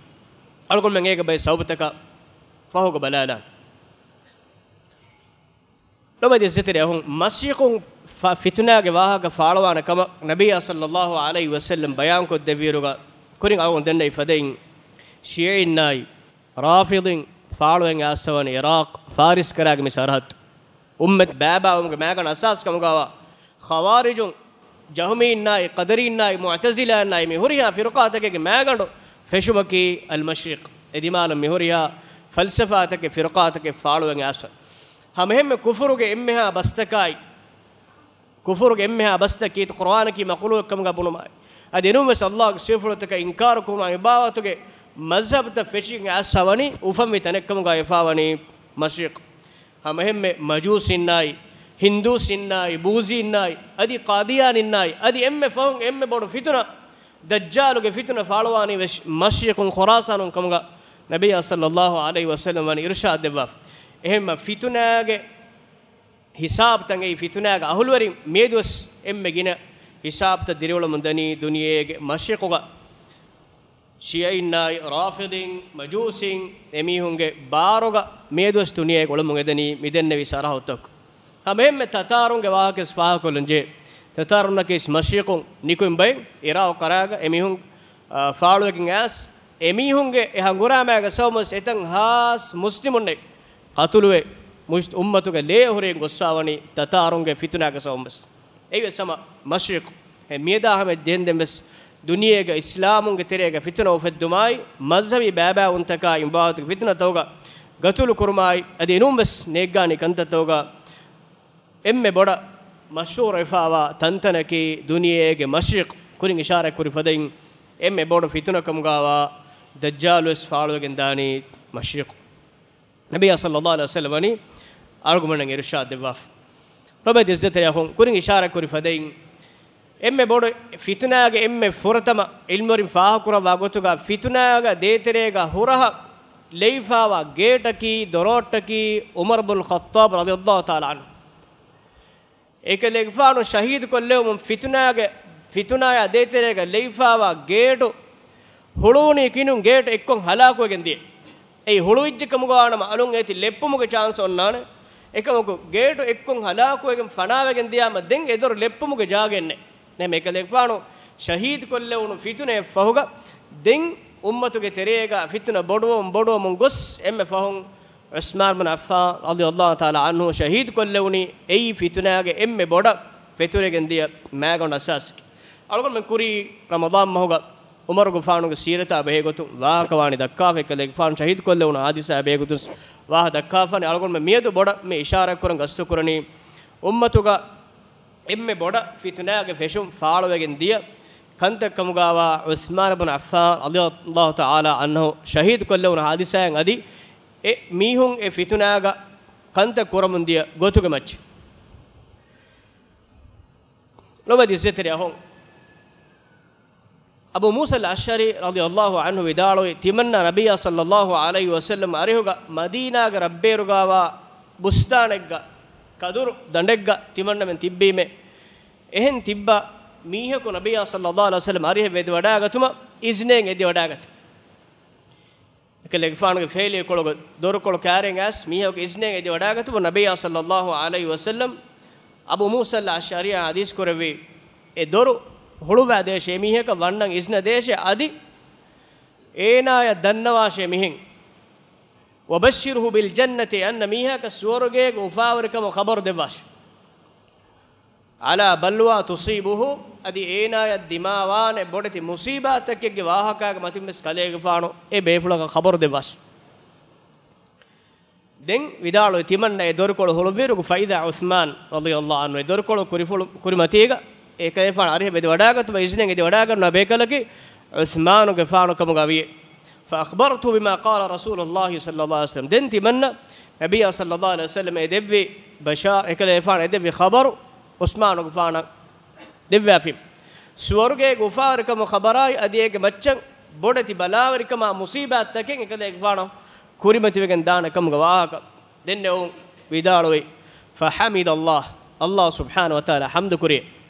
އަޅުގަނޑުމެން އޭގެ ބައެއް ސަބަބުތަކަށް ފަހުގަ ބަލާލާން. ލޮބުވެތި އިއްޒަތްތެރި އަޚުން، މަޝްރިޤުން ފަ-، ފިތުނާގެ ވާހަކަ ފާޅުވާނެ ކަމަށް ނަބިއްޔާ ޞައްލައްލާހު ޢަލައިހި ވަސައްލަމް ބަޔާންކޮށްދެއްވިއިރުގަ، ކުރިން އަޅުގަނޑު ދެންނެވި ފަދައިން، ޝިޔަޢީންނާއި ރާފިޟީން ފާޅުވެގެން އައިސްފަވަނީ ޢިރާޤް ފާރިސް ކަރާގެ މި ސަރަޙައްދު. އުއްމަތް ބައިބައިވުމުގެ މައިގަނޑު އަސާސް ކަމުގައިވާ ޚަވާރިޖުން، ޖަހުމީންނާއި، ޤަދަރީންނާއި، މުޢުތަޒިލާއިންނާއި، މި ހުރިހާ ފިރުޤާތަކެއްގެ މައިގަނޑު ފެށުމަކީ އަލްމަޝްރިޤް. އެ ދިމާލަށް މި ހުރިހާ ފަލްސަފާތަކެއް، ފިރުޤާތަކެއް ފާޅުވެގެން އައިސްފަ. ހަމައެހެންމެ ކުފުރުގެ އެންމެހާ ބަސްތަކާއި، ކުފުރުގެ އެންމެހާ ބަސްތައް ކީރިތި ޤުރުއާނަކީ މަޚުލޫޤެއްކަމުގަ ބުނުމާއި، އަދި އެނޫންވެސް ﷲގެ ސިފަފުޅުތަކަށް އިންކާރު ކުރުމާ މި ބާވަތުގެ މަޒްހަބުތައް ފެށިގެން އައިސްފަވަނީ އުފަންވި ތަނެއްކަމުގައި ވެފާވަނީ މަޝްރިޤް. ހަމައެހެންމެ މަޖޫސީންނާއި، ހިންދޫސީންނާއި، ބޫޒީންނާއި، އަދި ޤާދިޔާނީންނާއި، އަދި އެންމެ ފަހުން އެންމެ ބޮޑު ފިތުނަ، ދައްޖާލުގެ ފިތުނަ ފާޅުވާނީ ވެސް މަޝްރިޤުން ޚުރާސާނުން ކަމުގަ ނަބިއްޔާ ޞައްލައްލާހު ޢަލައިހި ވަސައްލަމް ވަނީ އިރުޝާދު ދެއްވާފަ. އެހެންމަ ފިތުނާގެ ހިސާބުތައް އެއީ ފިތުނާގެ އަހުލުވެރިން މިއަދުވެސް އެންމެ ގިނަ ހިސާބުތައް ދިރިއުޅެމުން ދަނީ ދުނިޔޭގެ މަޝްރިޤުގަ. ޝިޔަޢީންނާއި، ރާފިޟީން، މަޖޫސީން، އެމީހުންގެ ބާރުގަ މިއަދުވެސް ދުނިޔޭގަ އުޅެމުން އެދަނީ މިދެންނެވި ސަރަހައްދުތަކު. ހަމައެހެންމެ ތަތާރުންގެ ވާހަކަވެސް ފާހަގަކޮށްލަން ޖެހޭ. ތަތާރުންނަކީ މަޝްރިޤުން ނިކުތް ބައެއް، ޢިރާޤު ކަރާގަ އެމީހުން، އާ، ފާޅުވެގެން އައިސް، އެމީހުންގެ އެ ހަނގުރާމައިގެ ސަބަބުންވެސް އެތަން ހާސް މުސްލިމުންނެއް ޤަތުލުވެ، މުޖް-، އުއްމަތުގެ ލޭ އަހުރެން ގޮއްސާވަނީ ތަތާރުންގެ ފިތުނާގެ ސަބަބުންވެސް. އެއީވެސް ހަމަ މަޝްރިޤު. އެ މިއަދާ ހަމަ ދެންދެންވެސް ދުނިޔޭގަ އިސްލާމުންގެ ތެރޭގަ ފިތުނަ އުފެއްދުމާއި، މަޒްހަބީ ބައިބައިވުންތަކާއި، އިބާދަތުގެ ފިތުނަތަކުގަ ގަތުލު ކުރުމާއި، އަދި އެނޫންވެސް ނޭއްގާނީ ކަންތައްތަކުގަ އެންމެ ބޮޑަށް މަޝްހޫރުވެފާވާ ތަންތަނަކީ ދުނިޔޭގެ މަޝްރިޤު. ކުރިން އިޝާރަތްކުރި ފަދައިން، އެންމެ ބޮޑު ފިތުނަކަމުގައިވާ ދައްޖާލުވެސް ފާޅުވެގެން ދާނީ މަޝްރިޤު. ނަބިއްޔާ ޞައްލައްލާހު ޢަލައިހި ވަސައްލަމް ވަނީ އަޅުގަނޑުމެންނަށް އިރުޝާދު ދެއްވާފަ. ލޮބުވެތި އިއްޒަތްތެރި އަޚުން، ކުރިން އިޝާރަތްކުރި ފަދައިން، އެންމެ ބޮޑު ފިތުނާގެ އެންމެ ފުރަތަމަ ޢިލްމުވެރިން ފާހަގަކުރައްވާ ގޮތުގަ، ފިތުނާގެ ދޭތެރޭގަ ހުރަހަށް ލެއިފާވާ ގޭޓަކީ، ދޮރޯއްޓަކީ، ޢުމަރު ބުނުލް ޚައްޠާބް ރަޟިޔަﷲ ތަޢާލާ ޢަންހު. އެކަލޭގެފާނު ޝަހީދު ކޮށްލެވުމުން ފިތުނާގެ، ފިތުނާޔާ ދޭތެރޭގަ ލެއިފާވާ ގޭޓު ހުޅުވުނީ ކިނުން ގޭޓު އެއްކޮށް ހަލާކުވެގެން ދިޔަ. އެއީ ހުޅުވިއްޖެ ކަމުގަ ވާނަމަ އަލުން އޭތި ލެއްޕުމުގެ ޗާންސް އޮންނާނެ. އެކަމަކު ގޭޓު އެއްކޮށް ހަލާކުވެގެން ފަނާވެގެން ދިޔާމަ ދެން އެދޮރު ލެއްޕުމުގެ ޖާގައެއް ނެތް. ނަމަ އެކަލޭގެފާނު ޝަހީދު ކޮށްލެވުނު ފިތުނައެއް ފަހުގަ ދެން އުއްމަތުގެ ތެރޭގަ ފިތުނަ ބޮޑުވަމުން ބޮޑުވަމުން ގޮސް އެންމެ ފަހުން ޢުސްމާން ބިން ޢައްފާން ރަޟިޔަﷲ ތަޢާލާ ޢަންހު ޝަހީދު ކޮށްލެވުނީ އެއީ ފިތުނާގެ އެންމެ ބޮޑަށް ފެތުރެގެން ދިޔަ މައިގަނޑު އަސާސްގެ. އަޅުގަނޑުމެން ކުރީ ރަމަޟާން މަހުގަ ޢުމަރުގެފާނުގެ ސީރަތާ ބެހޭގޮތުން ވާހަކަވާނީ ދައްކާފަ، އެކަލޭގެފާނު ޝަހީދު ކޮށްލެވުނު ހާދިސާ ބެހޭގޮތުން ވާހަކަ ދައްކާފާނީ. އަޅުގަނޑުމެން މިއަދު ބޮޑަށް މި އިޝާރާތް ކުރަން ގަސްތު ކުރަނީ އުއްމަތުގަ އެންމެ ބޮޑަށް ފިތުނާގެ ފެށުން ފާޅުވެގެން ދިޔަ ކަންތައް ކަމުގައިވާ ޢުސްމާން ބިން ޢައްފާން ރަޟިޔަﷲ ތަޢާލާ ޢަންހު ޝަހީދު ކޮށްލެވުނު ހާދިސާއިން އަދި އެ މީހުން އެ ފިތުނާގަ ކަންތައް ކުރަމުން ދިޔަ ގޮތުގެ މައްޗަށް. ލޮބުވެތި އިއްޒަތްތެރި އަޚުން، އަބޫ މޫސަލް އަޝްޢަރީ ރަޟިޔަﷲ ޢަންހު ވިދާޅުވި، ތިމަންނަ ނަބިއްޔާ ޞައްލަﷲ ޢަލައިހި ވަސައްލަމް އަރިހުގަ މަދީނާގެ ރަށްބޭރުގައިވާ ބުސްތާނެއްގަ، ކަދުރު ދަނޑެއްގަ ތިމަންނަމެން ތިއްބީމޭ. އެހެން ތިއްބަ މީހަކު ނަބިއްޔާ ޞައްލަﷲ ޢަލައިހި ވަސައްލަމް އަރިހަށް ވެދިވަޑައިގަތުމަށް އިޒްނެއް އެދިވަޑައިގަތީ. އެކަލޭގެފާނުގެ ފޭލި ކޮޅުގެ ދޮރުކޮޅު ކާރިން އައިސް މީހަކު އިޒްނެއް އެދިވަޑައިގަތުމަށް ނަބިއްޔާ ޞައްލަﷲ ޢަލައިހި ވަސައްލަމް އަބޫ މޫސަލް އަޝްޢަރީއާ ޙަދީޘް ކުރެއްވި، އެ ދޮރު ހުޅުވާ ދޭށޭ، މީހަކަށް ވަންނަން އިޒްނަ ދޭށޭ، އަދި އޭނާޔަށް ދަންނަވާށޭ މިހެން، "وبشره بالجنة"، އަންނަ މީހަކަށް ސުވަރުގޭގެ އުފާވެރިކަމުގެ ޚަބަރު ދެއްވާށޭ. "على بلوى تصيبه"، އަދި އޭނާޔަށް ދިމާވާނެ ބޮޑެތި މުޞީބާތަކެއްގެ ވާހަކައިގެ މަތިން ވެސް ކަލޭގެފާނު އެ ބޭފުޅަކަށް ޚަބަރު ދެއްވާށޭ. ދެން ވިދާޅުވި، ތިމަންނަ އެ ދޮރުކޮޅު ހުޅުއްވިއިރު، "فإذا عثمان رضي الله عنه"، އެ ދޮރުކޮޅު ކުރިފުޅު، ކުރިމަތީގަ އެކަލޭގެފާނު އަރިހަށް ވެދިވަޑައިގަތުމަށް އިޒްނެއް އެދިވަޑައިގަންނަވާ ބޭކަލަކީ ޢުސްމާނުގެފާނު ކަމުގައި ވިއޭ. "فأخبرته بما قال رسول الله صلى الله عليه وسلم"، ދެން ތިމަންނަ ނަބިއްޔާ ޞައްލަﷲ ޢަލައިހި ވަސައްލަމް އެ ދެއްވި ބަޝާ، އެކަލޭގެފާނު އެ ދެއްވި ޚަބަރު ޢުސްމާނުގެފާނަށް ދެއްވާފި. ސުވަރުގޭގެ އުފާވެރިކަމުގެ ޚަބަރާއި އަދި އޭގެ މައްޗަށް ބޮޑެތި ބަލާވެރިކަމާ މުޞީބާތްތަކެއް އެކަލޭގެފާނަށް ކުރިމަތިވެގެން ދާނެ ކަމުގެ ވާހަކަ ދެންނެވުން ވިދާޅުވި، "فحمد الله"، ﷲ ސުބްޙާނަހޫ ވަތަޢާލާ ޙަމްދު ކުރި،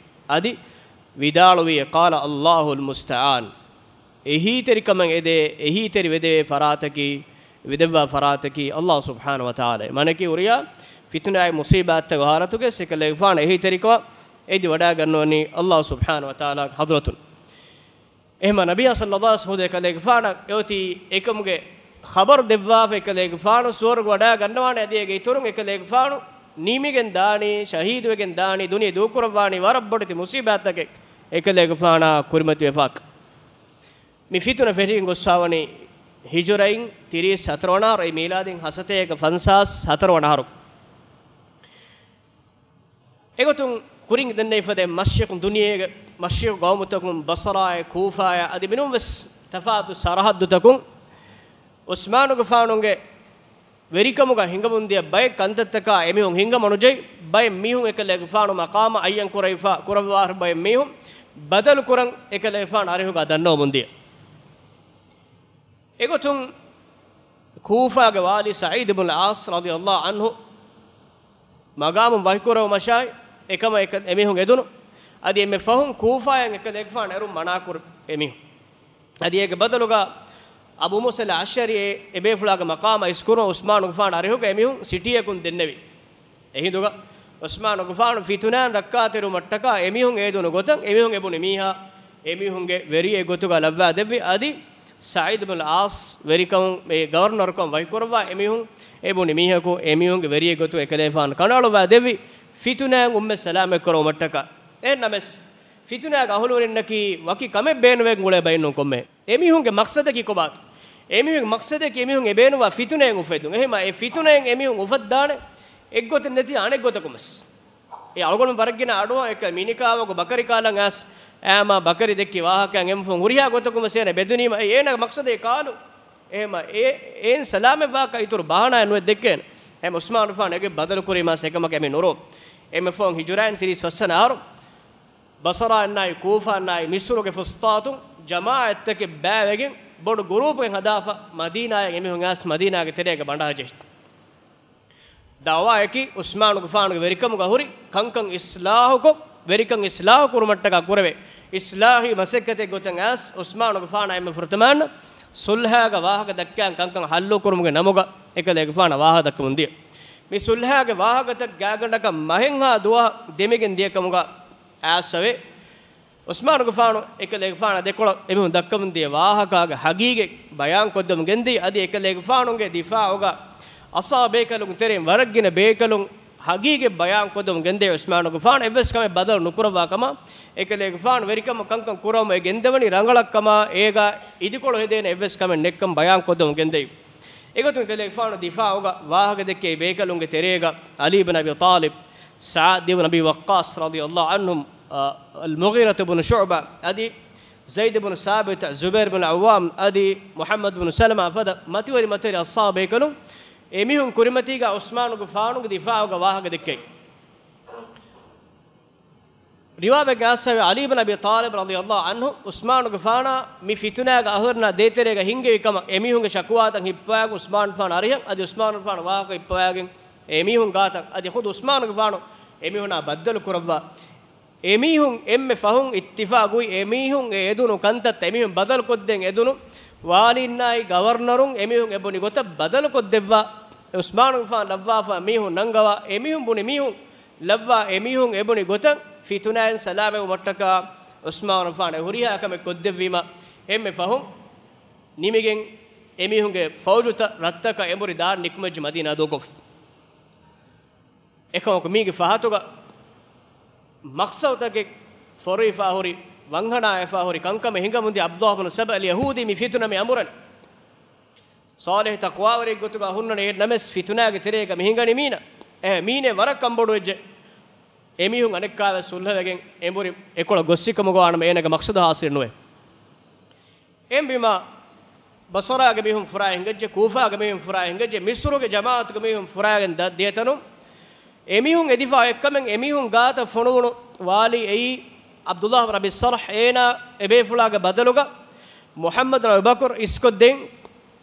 އަދި ވިދާޅުވީ، "قال الله المستعان"، އެހީތެރިކަމަށް އެދޭ، އެހީތެރި ވެދެވޭ ފަރާތަކީ، ވެދެއްވާ ފަރާތަކީ ﷲ ސުބްޙާނަހޫ ވަތަޢާލާ. މާނައަކީ ހުރިހާ ފިތުނާއެއް މުޞީބާތްތަކެއް ހާލަތުގެ އެކަލޭގެފާނު އެހީތެރިކަމަށް އެދި ވަޑައިގަންނަވަނީ ﷲ ސުބްޙާނަހޫ ވަތަޢާލާގެ ޙަޟްރަތުން. އެހެންމާ ނަބިއްޔާ ޞައްލަﷲ ޢަލައިހި ވަސައްލަމް އެކަލޭގެފާނަށް އެއޮތީ އެކަމުގެ ޚަބަރު ދެއްވާފަ، އެކަލޭގެފާނު ސުވަރުގެ ވަޑައިގަންނަވާނެ އަދި އޭގެ އިތުރުން އެކަލޭގެފާނު ނިމިގެން ދާނީ، ޝަހީދުވެގެން ދާނީ، ދުނިޔެ ދޫކުރައްވާނީ ވަރަށް ބޮޑެތި މުޞީބާތަކެއް އެކަލޭގެފާނާ ކުރިމަތިވެފާކަން. މި ފިތުނަ ފެށިގެން ގޮސްފާވަނީ ހިޖުރައިން ތިރީސް ހަތަރު ވަނަ އަހަރު، އެ މީލާދީން ހަސަތޭކަ ފަންސާސް ހަތަރު ވަނަ އަހަރު. އެގޮތުން ކުރިން ދެންނެވިފަދަ މަޝްރިޤު ދުނިޔޭގެ މަޝްރިޤު ޤައުމުތަކުން ބަޞްރާއެއް، ކޫފާއެއް އަދި މިނޫން ވެސް ތަފާތު ސަރަޙައްދުތަކުން ޢުސްމާނުގެފާނުގެ ވެރިކަމުގަ ހިނގަމުންދިޔަ ބައެއް ކަންތައްތަކާ އެމީހުން ހިނގަމަނުޖެހި، ބައެއް މީހުން އެކަލޭގެފާނު މަޤާމަށް އައްޔަން ކުރެވިފަ، ކުރައްވާ ބައެއް މީހުން ބަދަލު ކުރަން އެކަލޭގެފާނު އަރިހުގަ ދަންނަވަމުންދިޔަ. އެގޮތުން ކޫފާގެ ވާލީ ސަޢީދު ބިން ޢާޞް ރަޟިޔަﷲ ޢަންހު މަގާމުން ވަކިކުރެވުމަށާއި، އެކަމަށް އެކަ-، އެމީހުން އެދުނު. އަދި އެންމެ ފަހުން ކޫފާއިން އެކަލޭގެފާނު އެރުން މަނާކުރި އެމީހުން. އަދި އޭގެ ބަދަލުގަ އަބޫ މޫސަލް އަޝްޢަރީ އެ ބޭފުޅާގެ މަޤާމަށް އިސްކުރުމަށް ޢުސްމާނުގެފާނު އަރިހުގަ އެމީހުން ސިޓީއަކުން ދެންނެވި. އެހިނދުގަ ޢުސްމާނުގެފާނު ފިތުނައިން ރައްކާތެރިވުމަށްޓަކާ އެމީހުން އޭދުނު ގޮތަށް އެމީހުން އެބުނި މީހާ އެމީހުންގެ ވެރިއެއް ގޮތުގަ ލައްވާ ދެއްވި. އަދި ސަޢީދު ބިން ޢާޞް ވެރިކަމުން މި ގަވަރުނަރުކަމަށް ވަކިކުރައްވާ އެމީހުން އެބުނި މީހަކު އެމީހުންގެ ވެރިއެއް ގޮތުގަ އެކަލޭގެފާނު ކަނޑައަޅުއްވާ ދެއްވި، ފިތުނައިން އުއްމަތް ސަލާމަތް ކުރެވުމަށްޓަކާ. އެހެންނަމަވެސް، ފިތުނާގެ އަހުލުވެރިންނަކީ ވަކި ކަމެއް ބޭނުންވެގެން އުޅޭ ބައެއްނޫން ކޮންމެ. އެމީހުންގެ މަޤްޞަދަކީ ކޮބާތޯ؟ އެމީހުންގެ މަޤްޞަދަކީ އެމީހުން އެބޭނުންވާ ފިތުނައެއް އުފެދުން. އެހެންމާ އެ ފިތުނައެއް އެމީހުން އުފައްދާނެ އެއްގޮތެއް ނެތި އަނެއްގޮތަކުން ވެސް. އެ އަޅުގަނޑު ވަރަށް ގިނަ އަޑުއަށް އެކަ މިނިކާވަގު ބަކަރި ކާލަން އައިސް އައިމާ ބަކަރި ދެއްކި ވާހަކައިން އެމަ ފޯން ހުރިހާ ގޮތަކުން ވެސް އޭނަ ބެދުނީމަ އެ އޭނާގެ މަޤްޞަދޭ ކާލު. އެހެންމާ އެ އޭން ސަލާމަތްވާކަށް އިތުރު ބަހާނާއެއް ނުވެ ދެއްކޭނެ. އެހެން ޢުސްމާނުގެފާނު އެގޮތް ބަދަލު ކުރީމާ އެކަމަކަށް އެމީ ނުރޯ. އެންމެ ފޯން ހިޖުރައިން ތިރީސް ފަސް ވަނަ އަހަރު ބަޞްރާއިންނާއި ކޫފާއިންނާއި މިޞްރުގެ ފުސްޠާތުން ޖަމާޢަތްތަކެއް ބައިވެގެން ބޮޑު ގުރޫޕެއް ހަދާފަ މަދީނާއަށް އެމީހުން އައިސް މަދީނާގެ ތެރޭގަ ބަނޑާ ޖެހި. ދަޢުވާއަކީ ޢުސްމާނުގެފާނުގެ ވެރިކަމުގަ ހުރި ކަންކަން އިޞްލާޙުކޮށް، ވެރިކަން އިޞްލާޙު ކުރުމަށްޓަކާ ކުރެވޭ އިޞްލާޙީ މަސައްކަތެއް ގޮތަށް އައިސް ޢުސްމާނުގެފާނާ އެންމެ ފުރަތަމަ އަންނަ ޞުލްޙާގެ ވާހަކަ ދައްކާ ކަންކަން ޙައްލު ކުރުމުގެ ނަމުގަ އެކަލޭގެފާނަށް ވާހަކަ ދައްކަމުން ދިޔަ. މި ޞުލްޙާގެ ވާހަކަތައް ގާތްގަނޑަކަށް މަހެއްހާ ދުވަހަށް ދެމިގެން ދިޔަ ކަމުގަ އައިސްފަވޭ. ޢުސްމާނުގެފާނު އެކަލޭގެފާނާ ދެކޮޅަށް އެމީހުން ދައްކަމުން ދިޔަ ވާހަކާގެ ޙަޤީޤަތް ބަޔާންކޮށްދެމުން ގެންދިޔަ. އަދި އެކަލޭގެފާނުގެ ދިފާޢުގަ އަސާ ބޭކަލުން ތެރެއިން ވަރަށް ގިނަ ބޭކަލުން ހަގީގަތް ބަޔާން ކޮށްދެމުން ގެންދޭ އުސްމާނުގެފާނު އެއްވެސް ކަމެއް ބަދަލު ނުކުރައްވާ ކަމަށް، އެކަލޭގެފާނު ވެރިކަމަށް ކަންކަން ކުރަމުން އެ ގެންދަވަނީ ރަނގަޅަށް ކަމަށް، އޭގަ އިދިކޮޅު ހެދޭނެ އެއްވެސް ކަމެއް ނެތްކަން ބަޔާން ކޮށްދެމުން ގެންދެވި. އެގޮތުން އެކަލޭގެފާނު ދިފާއުގަ ވާހަކަ ދެއްކޭ ބޭކަލުންގެ ތެރޭގަ ޢަލީ ބިން އަބީ ޠާލިބް، ސަޢްދު ބިން އަބީ ވައްޤާޞް ރަޟިޔަﷲ ޢަންހުމް، އަލްމުޣީރަތު ބިން ޝުޢުބާ އަދި ޒައިދު ބިން ސާބިތު، ޒުބައިރު ބިން ޢައްވާމް އަދި މުޙައްމަދު ބިން ސަލަމާ ފަދަ މަތިވެރި މަތިވެރި އަޞްޙާބު ބޭކަލުން އެމީހުން ކުރިމަތީގަ ޢުސްމާނުގެފާނުގެ ދިފާޢުގަ ވާހަކަ ދެއްކެވި. ރިވާވެގެން އައިސްފަވޭ، ޢަލީ ބިން އަބީ ޠާލިބް ރަޟިޔަﷲ ޢަންހު ޢުސްމާނުގެފާނާ މި ފިތުނާގެ އަހުރެންނާ ދޭތެރޭގަ ހިންގެވި ކަމަށް އެމީހުންގެ ޝަކުވާތައް ހިއްޕަވާގެން ޢުސްމާނުގެފާނު އަރިހަށް އަދި ޢުސްމާނުގެފާނު ވާހަކަ ހިއްޕަވާގެން އެމީހުން ގާތަށް އަދި ޚުދު ޢުސްމާނުގެފާނު އެމީހުނާ ބައްދަލު ކުރައްވާ. އެމީހުން އެންމެ ފަހުން އިއްތިފާޤުވި އެމީހުން އެ އެދުނު ކަންތައްތައް އެމީހުން ބަދަލުކޮށްދޭން އެދުނު ވާލީންނާއި ގަވަރުނަރުން އެމީހުން އެބުނި ގޮތަށް ބަދަލުކޮށްދެއްވާ. ޢުސްމާނުގެފާނު ލައްވާފަ މީހުން ނަންގަވާ އެމީހުން ބުނި މީހުން ލައްވާ އެމީހުން އެބުނި ގޮތަށް ފިތުނާއިން ސަލާމަތްވުމަށްޓަކާ ޢުސްމާނުގެފާނު އެ ހުރިހާ ކަމެއް ކޮށްދެއްވީމަ އެންމެ ފަހުން ނިމިގެން އެމީހުންގެ ފައުޖުތައް ރަށްތަކަށް އެނބުރި ދާން ނިކުމެއްޖެ މަދީނާ ދޫކޮށްފަ. އެކަމަކު މީގެ ފަހަތުގަ މަޤްޞަދުތަކެއް ފޮރުވިފާ ހުރި، ވަންހަނާވެފާ ހުރި ކަންކަމެއް ހިނގަމުންދިޔަ ޢަބްދުﷲ ބިން ސަބައި އަލްޔަހޫދީ މި ފިތުނަ މި އަނބުރަނީ. ޞާލިޙު ތަޤްވާވެރިއެއްގެ ގޮތުގަ ހުންނަނީ ނަމަވެސް ފިތުނާގެ ތެރޭގަ މި ހިނގަނީ މީނަ. އެހެން މީނެ ވަރަށް ކަންބޮޑުވެއްޖެ. އެމީހުން އަނެއްކާވެސް ޞުލްޙަވެގެން އެނބުރި އެކޮޅަށް ގޮއްސިކަމުގަ ވާނަމަ އޭނަގެ މަޤްޞަދު ޙާޞިލް ނުވޭ. އެހެންވީމަ، ބަޞްރާގެ މީހުން ފުރާ ހިނގައްޖެ، ކޫފާގެ މީހުން ފުރާ ހިނގައްޖެ، މިޞްރުގެ ޖަމާޢަތުގެ މީހުން ފުރާގެން ދަ-، ދިޔަތަނުން އެމީހުން އެދިފާ އޮތްކަމެއް އެމީހުން ގާތަށް ފޮނުވުނު ވާލީ އެއީ ޢަބްދުﷲ ބިން އަބީ ޞަރްޙް، އޭނާ އެބޭފުޅާގެ ބަދަލުގަ މުޙައްމަދު ބިން އަބޫ ބަކުރު އިސްކޮށްދޭން.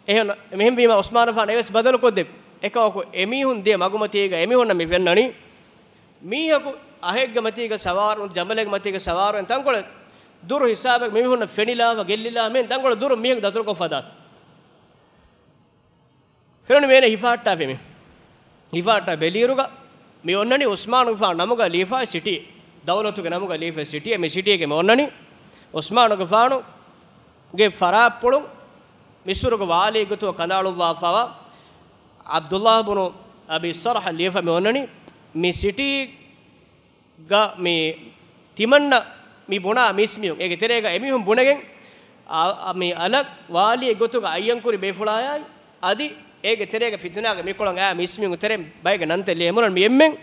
އެހެން، މިހެންވީމަ ޢުސްމާނުގެފާނު އެވެސް ބަދަލުކޮށްދެއްވި. އެކަމަކު އެމީހުން ދިޔަ މަގުމަތީގަ އެމީހުންނަށް މި ފެންނަނީ މީހަކު އަހެއްގެ މަތީގަ ސަވާރު، ޖަމަލެއްގެ މަތީގަ ސަވާރުވެން ތަންކޮޅެއް ދުރު ހިސާބެއް މިމީހުންނަށް ފެނިލާފަ ގެއްލިލާ މިހެން ތަންކޮޅެއް ދުރު މީހަކު ދަތުރުކޮށް ފަދާތަ. ފެނުނީ މޭނަ ހިފާއްޓާފަ މި. ހިފާއްޓާ ބެލިއިރުގަ މި އޮންނަނީ ޢުސްމާނުގެފާނު ނަމުގަ ލިޔެފައި ސިޓީ. ދައުލަތުގެ ނަމުގަ ލިޔެފައި ސިޓީ. މި ސިޓީގެ މި އޮންނަނީ ޢުސްމާނުގެފާނުގެ ފަރާތްޕުޅުން މިޞްރުގެ ވާލީގެ ގޮތުގަ ކަނޑައަޅުއްވާފައިވާ ޢަބްދުﷲ ބުނު އަބީ ޞަރްޙަށް ލިޔެފަ މި އޮންނަނީ މި ސިޓީ ގަ މި ތިމަންނަ މި ބުނާ މީސްމީހުން އޭގެ ތެރޭގަ އެމީހުން ބުނެގެން، އާ، މި އަލަށް ވާލީ ގޮތުގަ އައްޔަންކުރި ބޭފުޅާޔާއި، އަދި އޭގެ ތެރޭގަ ފިތުނާގެ މިކޮޅަށް އާ މީސްމީހުން ތެރެ ބައެއްގެ ނަންތައް ލިޔެމުނަން މި އެންމެން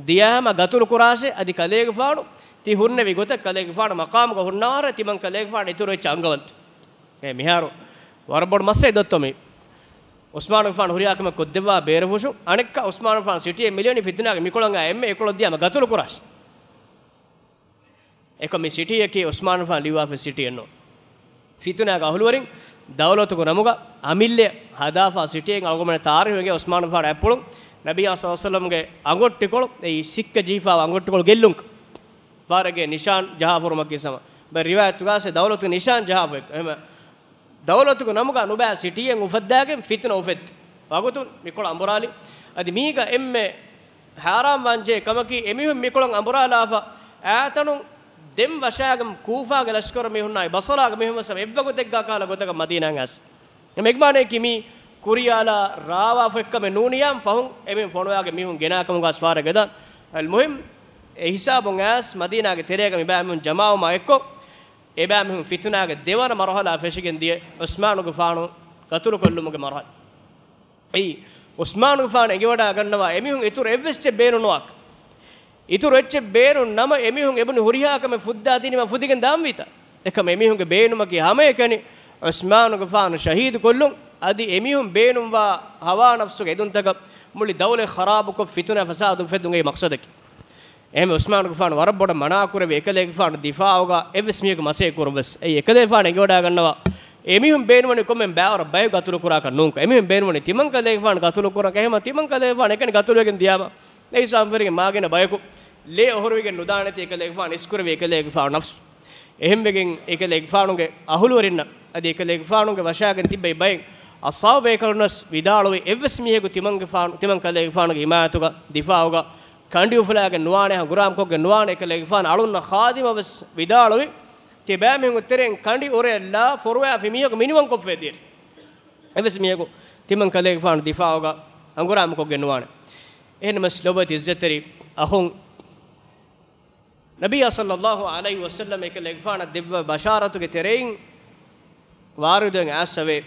ދިޔާމަ ގަތުލު ކުރާށޭ، އަދި ކަލޭގެފާނު ތި ހުންނެވި ގޮތަށް ކަލޭގެފާނު މަޤާމުގަ ހުންނާރ ތިމަން ކަލޭގެފާނު އިތުރު އެއްޗެއް އަންގަވަންތަ. އެ މިހާރު ވަރަށް ބޮޑު މައްސަލަ ދޮއްތޯ މީ. ޢުސްމާނުގެފާނު ހުރިހާ ކަމެއް ކޮށްދެއްވާ ބޭރުފުށު، އަނެއްކާ ޢުސްމާނުގެފާނު ސިޓީއެއް މިލިޔަނީ ފިތުނާގެ މިކޮޅަށް އާ އެންމެ އެކޮޅަށް ދިޔާމަ ގަތުލު ކުރާށޭ. އެކަމް މި ސިޓީއަކީ ޢުސްމާނުގެފާނު ލިޔުއްވާފަ ސިޓީއެއް ނޫން. ފިތުނާގެ އަހުލުވެރިން ދައުލަތުގެ ނަމުގަ އަމިއްލަ ހަދާފަ ސިޓީއެއް އަޅުގަނޑުމެން ތާރީޚު އެނގޭ ޢުސްމާނުގެފާނު އަތްޕުޅުން ނަބިއްޔާ ޞައްލަﷲ ޢަލައިހި ވަސައްލަމްގެ އަނގޮއްޓިކޮޅު، އެއީ ސިއްކަ ޖެހިފައިވާ އަނގޮއްޓިކޮޅު ގެއްލުން ފާރެއްގެ ނިޝާން ޖަހާފަ ހުރުމަކީ ސަމަ. ބައެއް ރިވާޔަތުގައި ދައުލަތުގެ ނިޝާން ޖަހާފަ އެކަމަ ދައުލަތުގެ ނަމުގަ ނުބައި ސިޓީއެއް އުފައްދާގެން ފިތުނަ އުފެއްދި ވަގުތުން މިކޮޅަށް އަނބުރާލި. އަދި މީގަ އެންމެ ހައިރާންވާންޖެހޭ ކަމަކީ، އެމީހުން މިކޮޅަށް އަނބުރާލާފަ އާތަނުން ދެން ވަށާގެން ކޫފާގެ ލަޝްކަރު މީހުންނާއި ބަޞަރާގެ މީހުން ވެސް އެއްވަގުތެއްގަ ކަހަލަ ގޮތަކަށް މަދީނާއަށް އައިސް. އެ މެގްމާނައަކީ މީ ކުރިޔާލާ ރާވާފަ އެއްކަމެއް ނޫނިޔާ ފަހުން އެމީހުން ފޮނުވާގެން މީހުން ގެނާ ކަމުގަ އަސް ފާރެއްގަދަ. އަލްމުހިމް، އެ ހިސާބުން އައިސް މަދީނާގެ ތެރޭގަ މިބައިމީހުން ޖަމާވުމާ އެއްކޮށް، އެބައިމީހުން ފިތުނާގެ ދެވަނަ މަރުހަލާ ފެށިގެން ދިޔަ ޢުސްމާނުގެފާނު ގަތުލުކޮށްލުމުގެ މަރުހަލާ. އެއީ، ޢުސްމާނުގެފާނު އެނގިވަޑާގަންނަވާ އެމީހުން އިތުރު އެއްވެސް އެއްޗެއް ބޭނުން ނުވާކަން. އިތުރު އެއްޗެއް ބޭނުން ނަމަ، އެމީހުން އެބުނި ހުރިހާ ކަމެއް ފުއްދާ ދިނީމަ ފުދިގެން ދާންވީތަ؟ އެކަމް އެމީހުންގެ ބޭނުމަކީ ހަމައެކަނި ޢުސްމާނުގެފާނު ޝަހީދު ކޮށްލުން، އަދި އެމީހުން ބޭނުންވާ ހަވާ ނަފްސުގެ އެދުންތަކަށް މުޅި ދައުލަތް ޚަރާބުކޮށް ފިތުނަ ފަސާދު އުފެއްދުން އެއީ މަޤްޞަދަކީ. އެހެންވެ، ޢުސްމާނުގެފާނު ވަރަށް ބޮޑަށް މަނާކުރެއްވި އެކަލޭގެފާނު ދިފާޢުގަ އެއްވެސް މީހަކު މަސައްކަތް ކުރުން ވެސް. އެއީ އެކަލޭގެފާނު އެނގިވަޑާގަންނަވާ، އެމީހުން ބޭނުންވަނީ ކޮންމެ ބައިވަރަށް ބަޔަކު ގަތުލުކުރާކަށް ނޫންކަން. އެމީހުން ބޭނުންވަނީ ތިމަން ކަލޭގެފާނު ގަތުލުކުރަން. އެހެންވީމަ ތިމަން ކަލޭގެފާނު އެކަނި ގަތުލުވެގެން ދިޔާމަ، އެ އިސްލާމް ފެރިގެން މާގިނަ ބަޔަކު ލޭ އޮހޮރުވިގެން ނުދާނެތީ އެކަލޭގެފާނު އިސްކުރެއްވި އެކަލޭގެފާނު ނަފްސު. އެހެންވެގެން އެކަލޭގެފާނުގެ އަހުލުވެރިންނަށް އަދި އެކަލޭގެފާނުގެ ވަށާގެން ތިއްބެވި ބައެއް އަޞްޙާބު ބޭކަލުންނަސް ވިދާޅުވި، އެއްވެސް މީހަކު ތިމަންގެފާނު، ތިމަން ކަލޭގެފާނުގެ އިމާޔަތުގަ ދިފާޢުގަ ކަނޑިއުފުލާގެން ނުވާނެ، ހަ، ގުރާމްކޮށްގެން ނުވާނެ. އެކަލޭގެފާނު އަޅުންނަށް ޚާދިމަށް ވެސް ވިދާޅުވި، ތިބާމީހުންގެ ތެރެއިން ކަނޑި އުރެއަށްލާ ފޮރުވާފި މީހަކު މިނިވަންކޮށްފައި ދިޔައީ. އެއްވެސް މީހަކު ތިމަން ކަލޭގެފާނު ދިފާޢުގަ ހަނގުރާމަކޮށްގެން ނުވާނެ. އެހެންނަމަވެސް ލޮބުވެތި އިއްޒަތްތެރި އަޚުން، ނަބިއްޔާ ޞައްލައްލާހު ޢަލައިހި ވަސައްލަމް އެކަލޭގެފާނަށް ދެއްވާ ބަޝާރަތުގެ ތެރެއިން ވާރިދުވެގެން އައިސްފަވޭ.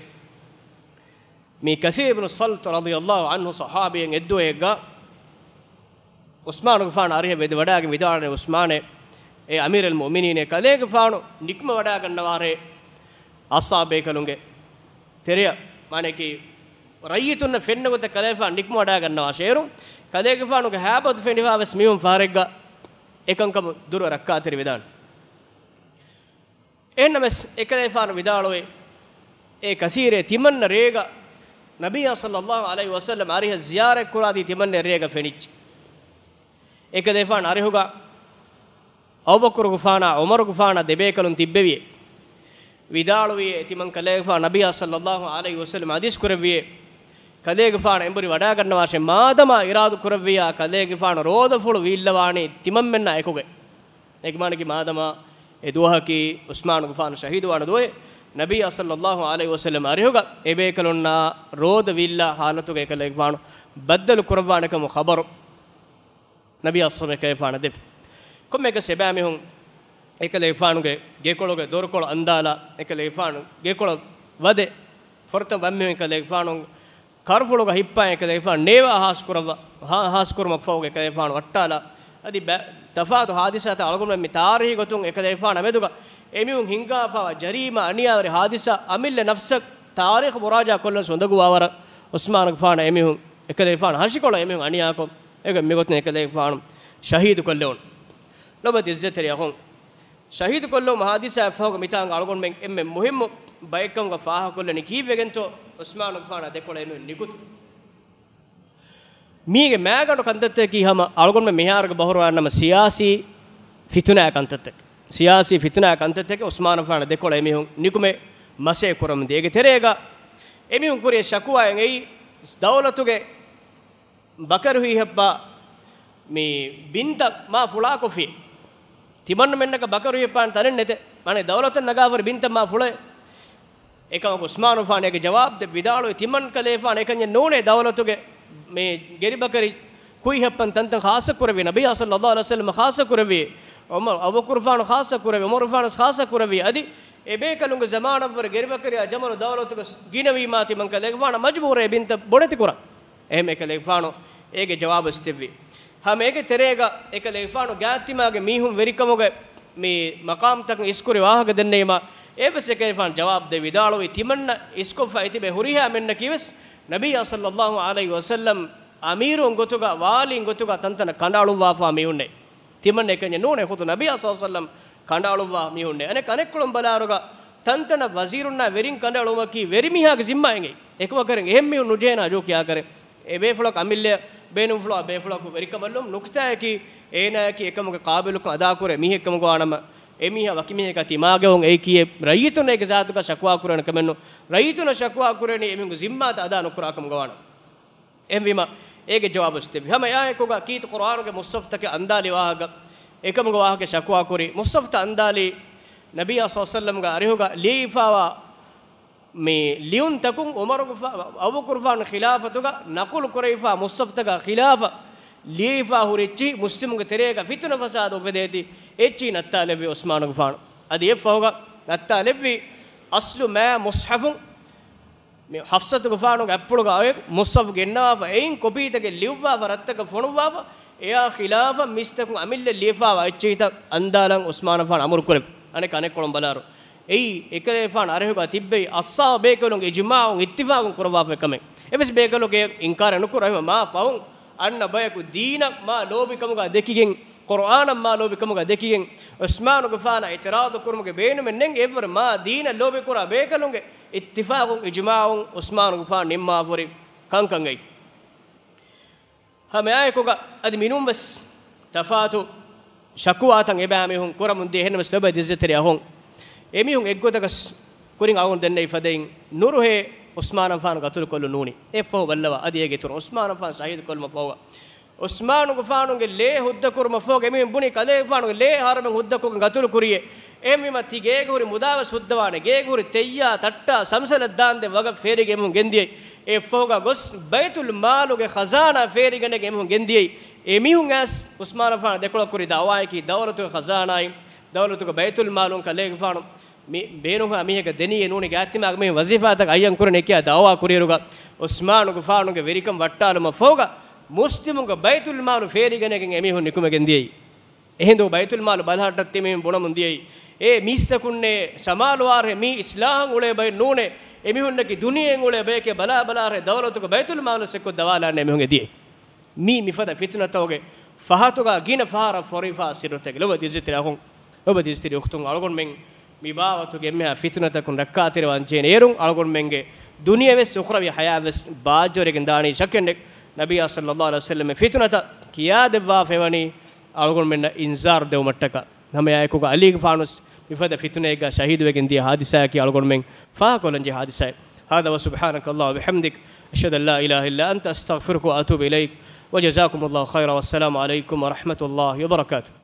މި ކަޘީރު ބިން ޞަލްތު ރަޟިޔައްލާހު ޢަންހު ޞަޙާބީއެއް އެއްދުވަހެއްގަ ޢުސްމާނުގެފާނު އަރިހަށް ވެދެ ވަޑައިގެން ވިދާޅުވި، ޢުސްމާނޭ، އޭ އަމީރަލް މުއުމިނީނޭ، ކަލޭގެފާނު ނިކުމެވަޑައިގަންނަވާށޭ އަޞްޙާބޭކަލުންގެ ތެރެއަށް. މާނައަކީ، ރައްޔިތުންނަށް ފެންނަ ގޮތަށް ކަލޭގެފާނު ނިކުމެވަޑައިގަންނަވާށޭ. އޭރުން ކަލޭގެފާނުގެ ހައިބަތު ފެނިފާވެސް މީހުން ފަހަރެއްގަ އެކަންކަމުން ދުރު ރައްކާތެރިވެދާނެ. އެހެންނަމަވެސް އެކަލޭގެފާނު ވިދާޅުވޭ، އޭ ކަޘީރޭ، ތިމަންނަ ރޭގަ ނަބިއްޔާ ޞައްލައްލާހު ޢަލައިހި ވަސައްލަމް އަރިހަށް ޒިޔާރަތް ކުރާތީ ތިމަންނަ ރޭގަ ފެނިއްޖެ. އެކަލޭގެފާނު އަރިހުގަ އަބޫބަކުރުގެފާނާ ޢުމަރުގެފާނާ ދެބޭކަލުން ތިއްބެވިއޭ. ވިދާޅުވިއޭ، ތިމަން ކަލޭގެފާނު ނަބިއްޔާ ޞައްލައްލާހު ޢަލައިހި ވަސައްލަމް ޙަދީޘް ކުރެއްވިއޭ، ކަލޭގެފާނު އެނބުރި ވަޑައިގަންނަވާށޭ، މާދަމާ އިރާދަ ކުރެއްވިއްޔާ ކަލޭގެފާނު ރޯދަފުޅު ވީއްލަވާނީ ތިމަންމެންނާ އެކުގައި. އޭގެ މާނައަކީ މާދަމާ އެ ދުވަހަކީ ޢުސްމާނުގެފާނު ޝަހީދުވާނެ ދުވަހެއް، ނަބިއްޔާ ޞައްލައްލާހު ޢަލައިހި ވަސައްލަމް އަރިހުގަ އެބޭކަލުންނާ ރޯދަ ވީއްލާ ޙާލަތުގައި ކަލޭގެފާނު ބައްދަލު ކުރައްވާނެ ކަމުގެ ޚަބަރު ނަބިއްޔާ ޞައްލައްލާހު ޢަލައިހި ވަސައްލަމް އެކަލޭގެފާނަށް ދެއްވި. ކޮންމެއަކަސް އެބައިމީހުން އެކަލޭގެފާނުގެ ގެކޮޅުގެ ދޮރުކޮޅު އަންދާލާ، އެކަލޭގެފާނު ގެކޮޅަށް ވަދެ، ފުރަތަމަ ބައިމީހުން އެކަލޭގެފާނު ކަރުފުޅުގަ ހިއްޕާ އެކަލޭގެފާނު ނޭވާ ހާސްކުރައްވާ، ހާ-، ހާސްކުރުމަށްފަހުގަ އެކަލޭގެފާނު ވައްޓާލާ. އަދި ބަ-، ތަފާތު ޙާދިސާތައް އަޅުގަނޑުމެން މި ތާރީޚީ ގޮތުން އެކަލޭގެފާނާ މެދުގަ އެމީހުން ހިންގާފައިވާ ޖަރީމާ އަނިޔާވެރި ޙާދިސާ އަމިއްލަ ނަފްސަށް ތާރީޚު މުރާޖަޢާ ކޮށްލަން ސުނދަގޫވާވަރަށް ޢުސްމާނުގެފާނާ އެމީހުން އެކަލޭގެފާނު ހަށިކޮޅަށް އެމީހުން އަނިޔާކޮށް، އޭގެ މިގޮތުން އެކަލޭގެފާނު ޝަހީދު ކޮށްލެވުނު. ލޮބުވެތި އިއްޒަތްތެރި އަޚުން، ޝަހީދު ކޮށްލުން ޙާދިސާއަށްފަހުގަ މިތާނގަ އަޅުގަނޑުމެން އެންމެ މުހިއްމު ބައެއްކަމުގަ ފާހަގަކޮށްލަނީ ކީއްވެގެންތޯ ޢުސްމާނުގެފާނާ ދެކޮޅަށް އެމީހުން ނިކުތު. މީގެ މައިގަނޑު ކަންތައްތަކަކީ ހަމަ އަޅުގަނޑުމެން މިހާރުގެ ބަހުރުވާން ނަމަ ސިޔާސީ ފިތުނާ ކަންތައްތަކެއް. ސިޔާސީ ފިތުނާ ކަންތައްތަކެއް ޢުސްމާނުގެފާނާ ދެކޮޅަށް އެމީހުން ނިކުމެ މަސައްކަތް ކުރަމުންދިޔަ. އޭގެ ތެރޭގަ އެމީހުން ކުރި ޝަކުވާއެއް އެއީ ދައުލަތުގެ ބަކަރު ހިއްޕާ މި ބިންތައް މާ ފުޅާކޮށްފި. ތިމަންމެންނަކަށް ބަކަރު ހިއްޕާނެ ތަނެއް ނެތެ. މާނަ ދައުލަތަށް ނަގާފަރި ބިންތައް މާ ފުޅޭ. އެކަމަކު ޢުސްމާނުގެފާނު އޭގެ ޖަވާބު ދެއްވި ވިދާޅުވި، ތިމަން ކަލޭގެފާނު އެކަންޏެއް ނޫނޭ ދައުލަތުގެ މި ގެރިބަކަރި ކުއި ހިއްޕަން ތަންތަން ޚާއްޞަ ކުރެއްވި، ނަބިއްޔާ ޞައްލައްލާހު ޢަލައިހި ވަސައްލަމް ޚާއްޞަ ކުރެއްވި، ޢުމަރު، އަބޫބަކުރުގެފާނު ޚާއްޞަ ކުރެއްވި، ޢުމަރުގެފާނު ޚާއްޞަ ކުރެއްވި. އަދި އެބޭކަލުންގެ ޒަމާނަށްވުރެ ގެރިބަކަރިއާ ޖަމަލު ދައުލަތުގަ ގިނަވީމާ ތިމަން ކަލޭގެފާނަށް މަޖުބޫރޭ ބިންތައް ބޮޑެތި ކުރަން. އެހެން އެކަލޭގެފާނު އޭގެ ޖަވާބު ދެއްވި. ހަމަ އޭގެ ތެރޭގަ އެކަލޭގެފާނު ގާތްތިމާގެ މީހުން ވެރިކަމުގެ މި މަޤާމްތަކުން އިސްކުރި ވާހަކަ ދެންނެވީމާ، އޭވެސް އެކަލޭގެފާނު ޖަވާބު ދެއްވި ވިދާޅުވި، ތިމަންނަ އިސްކޮށްފަ އެތިބެ ހުރިހާ މެންނަކީވެސް ނަބިއްޔާ ޞައްލައްލާހު ޢަލައިހި ވަސައްލަމް އަމީރުން ގޮތުގަ، ވާލީން ގޮތުގަ ތަންތަނަށް ކަނޑައަޅުއްވާފާ މީހުންނޭ. ތިމަން އެކަންޏެއް ނޫނޭ، ޚުދު ނަބިއްޔާ ޞައްލައްލާހު ޢަލައިހި ވަސައްލަމް ކަނޑައަޅުއްވާ މީހުންނޭ. އަނެއް، އަނެއްކޮޅުން ބަލާއިރުގަ ތަންތަނަށް ވަޒީރުންނާ ވެރިން ކަނޑައަޅުވުމަކީ ވެރިމީހާގެ ޒިންމާއެއް. އެކަމަކަށް އެހެން މީހުން ނުޖެހޭނާ ޖޯކި އާކަރެ. އެބޭފުޅަކު އަމިއްލަ ބޭނުންފުޅާ ބޭފުޅަކު ވެރިކަމަށްލުން ނުކުތާއަކީ، އޭނާއަކީ އެކަމުގެ ޤާބިލުކަން އަދާކުރޭ މީހެއްކަމުގަ ވާނަމަ، އެމީހާ ވަކި މީހަކާ ތިމާގެ އޮން އެއީކީއެއް ރައްޔިތުން އޭގެ ޒާތުގަ ޝަކުވާ ކުރޭނެ ކަމެއްނު. ރައްޔިތުންނަށް ޝަކުވާ ކުރޭނީ އެމީހުންގެ ޒިންމާތައް އަދާ ނުކުރާ ކަމުގަ ވާނަމަ. އެހެންވީމަ، އޭގެ ޖަވާބު ދެއްވި. ހަމަ އެއާއެކުގަ ކީރިތި ޤުރުއާނުގެ މުޞްޙަފްތަކެއް އަންދާލި ވާހަކަ، އެކަމުގެ ވާހަކަ ޝަކުވާ ކުރި މުޞްޙަފްތައް އަންދާލީ، ނަބިއްޔާ ޞައްލައްލާހު ޢަލައިހި ވަސައްލަމްގެ އަރިހުގަ ލިޔެފައިވާ މި ލިޔުންތަކުން ޢުމަރުގެފާ-، އަބޫބަކުރުގެފާނު ޚިލާފަތުގަ ނަޤުލު ކުރެވިފާ މުޞްޙަފްތަކާ ޚިލާފަށް ލިޔެފާ ހުރި އެއްޗިހި މުސްލިމުންގެ ތެރޭގަ ފިތުނަ ފަސާދަ އުފެދޭތީ، އެއްޗިހި ނައްތާލެއްވި ޢުސްމާނުގެފާނު. އަދި އެއަށްފަހުގަ ނައްތާލެއްވި އަޞްލު މާ މުޞްޙަފުން މި ޙަފްޞަތުގެފާނުގެ އަތްޕުޅުގަ އޮތް މުޞްޙަފް ގެންނަވާފަ، އެއިން ކޮޕީތަކެއް ލިޔުއްވާފަ، ރަށްތަކަށް ފޮނުއްވާފަ، އެއާ ޚިލާފަށް މީސްތަކުން އަމިއްލަ ލިޔެފާވާ އެއްޗިހިތައް އަންދާލަން ޢުސްމާނުގެފާނު އަމުރު ކުރެއްވި. އަނެއްކާ އަނެއްކޮޅުން ބަލާއިރު، އެއީ އެކަލޭގެފާނު އަރިހުގަ ތިއްބެވި އަޞްޙާބު ބޭކަލުންގެ އިޖުމާޢުން އިއްތިފާޤުން ކުރައްވާފައި ކަމެއް. އެއްވެސް ބޭކަލަކު އެ އިންކާރެއް ނުކުރާ. އެހެންވީމަ މާ ފަހުން އަންނަ ބަޔަކު ދީނަށް މާ ލޯބިކަމުގަ ދެކިގެން، ޤުރުއާނަށް މާ ލޯބިކަމުގަ ދެކިގެން، ޢުސްމާނުގެފާނަށް އިޢުތިރާޟު ކުރުމުގެ ބޭނުމެއް ނެތް. އެއްވަރު މާ ދީނަށް ލޯބިކުރާ ބޭކަލުންގެ އިއްތިފާޤުން، އިޖުމާޢުން ޢުސްމާނުގެފާނު ނިންމާފަ ހުރި ކަންކަން އެއީ. ހަމައެއާއެކުގަ އަދި މިނޫންވެސް ތަފާތު ޝަކުވާތައް އެބައިމީހުން ކުރަމުންދިޔަ. އެހެންނަމަވެސް ލޮބުވެތި އިއްޒަތްތެރި އަޚުން، އެމީހުން އެއްގޮތަކަސް ކުރިން އަޅުގަނޑު ދެންނެވި ފަދައިން ނުރުހޭ ޢުސްމާނުގެފާނު ޤަތުލުކޮށްލުން ނޫނީ. އެއަށްފަހު ބައްލަވާ އަދި އޭގެ އިތުރުން ޢުސްމާނުގެފާނު ޝަހީދުކޮށްލުމަށްފަހުގަ ޢުސްމާނުގެފާނުގެ ލޭ ހުއްދަކުރުމަށްފަހުގަ އެމީހުން ބުނީ ކަލޭގެފާނުގެ ލޭ ހަރަމެއް ހުއްދަކޮށްގެން ގަތުލު ކުރިޔޭ. އެހެންވީމަ ތި ގޭގެ ހުރި މުދާވެސް ހުއްދަވާނެ. ގޭގެ ހުރި ތެއްޔާ، ތައްޓާ، ސަމްސަލަށް ދާންދެން ވަގަށް ފޭރިގެން އެމީހުން ގެންދިޔައީ. އެއަށްފަހުގަ ގޮސް ބައިތުލް މާލުގެ ޚަޒާނާ ފޭރިގަނެގެން އެމީހުން ގެންދިޔައީ. އެމީހުން އައިސް ޢުސްމާނުގެފާނަށް ދެކޮޅަށް ކުރި ދަޢުވާއަކީ ދައުލަތުގެ ޚަޒާނާއިން، ދައުލަތުގެ ބައިތުލް މާލުން ކަލޭގެފާނު މި ބޭނުންވާ މީހެއްގެ ދެނީއޭ ނޫނީ ގާތްތިމާގެ މި ވަޒީފާތައް އައްޔަން ކުރަނީ ކިޔާ ދަޢުވާ ކުރިއިރުގަ، ޢުސްމާނުގެފާނުގެ ވެރިކަން ވައްޓާލުމަށްފަހުގަ، މުސްލިމުންގެ ބައިތުލް މާލު ފޭރިގަނެގެން އެމީހުން ނިކުމެގެން ދިޔައީ. އެހިނދު ބައިތުލް މާލު ބަލަހައްޓައް ތިމީހުން ބުނަމުން ދިޔައީ، އޭ މީސްތަކުންނޭ، ސަމާލުވާށޭ، މީ އިސްލާހަށް އުޅޭ ބައެއް ނޫނޭ، އެމީހުންނަކީ ދުނިޔެއިން އުޅޭ ބަޔެކޭ، ބަލާބަލާށޭ، ދައުލަތުގެ ބައިތުލް މާލު ސެއްކޮށް ދަވާލާނޭ އެމީހުން އެދިޔައީ. މީ މިފަދަ ފިތުނަތަކުގެ ފަހަތުގަ ގިނަ ފަހަރަށް ފޮރުވިފާ ސިއްރުތަކެއް. ލޮބުވެތި އިއްޒަތްތެރި އަޚުން، ލޮބުވެތި އިއްޒަތްތެރި އުޚްތުން، އަޅުގަނޑުމެން މި ބާވަތުގެ އެންމެހާ ފިތުނަތަކުން ރައްކާތެރިވާން ޖެހޭނެ އޭރުން އަޅުގަނޑުމެންގެ ދުނިޔެވެސް އުޚްރަވީ ޙަޔާތްވެސް ބާއްޖަވެރިގެން ދާނީ ޝައްކެއް ނެތް. ނަބިއްޔާ ޞައްލައްލާހު ޢަލައިހި ވަސައްލަމް ފިތުނަތައް ކިޔާދެއްވާފައިވަނީ އަޅުގަނޑުމެންނަށް އިންޒާރު ދެވުމަށްޓަކާ. ހަމައެއާއެކުގަ ޢަލީގެފާނުވެސް މިފަދަ ފިތުނައެއްގަ ޝަހީދުވެގެން ދިޔަ ޙާދިސާއަކީ އަޅުގަނޑުމެން ފާހަގަކޮށްލަންޖެހޭ ޙާދިސާއެއް. هذا وسبحانك اللهم وبحمدك، أشهد أن لا إله إلا أنت، أستغفرك وأتوب إليك. وجزاكم الله خيرا، والسلام عليكم ورحمة الله وبركاته.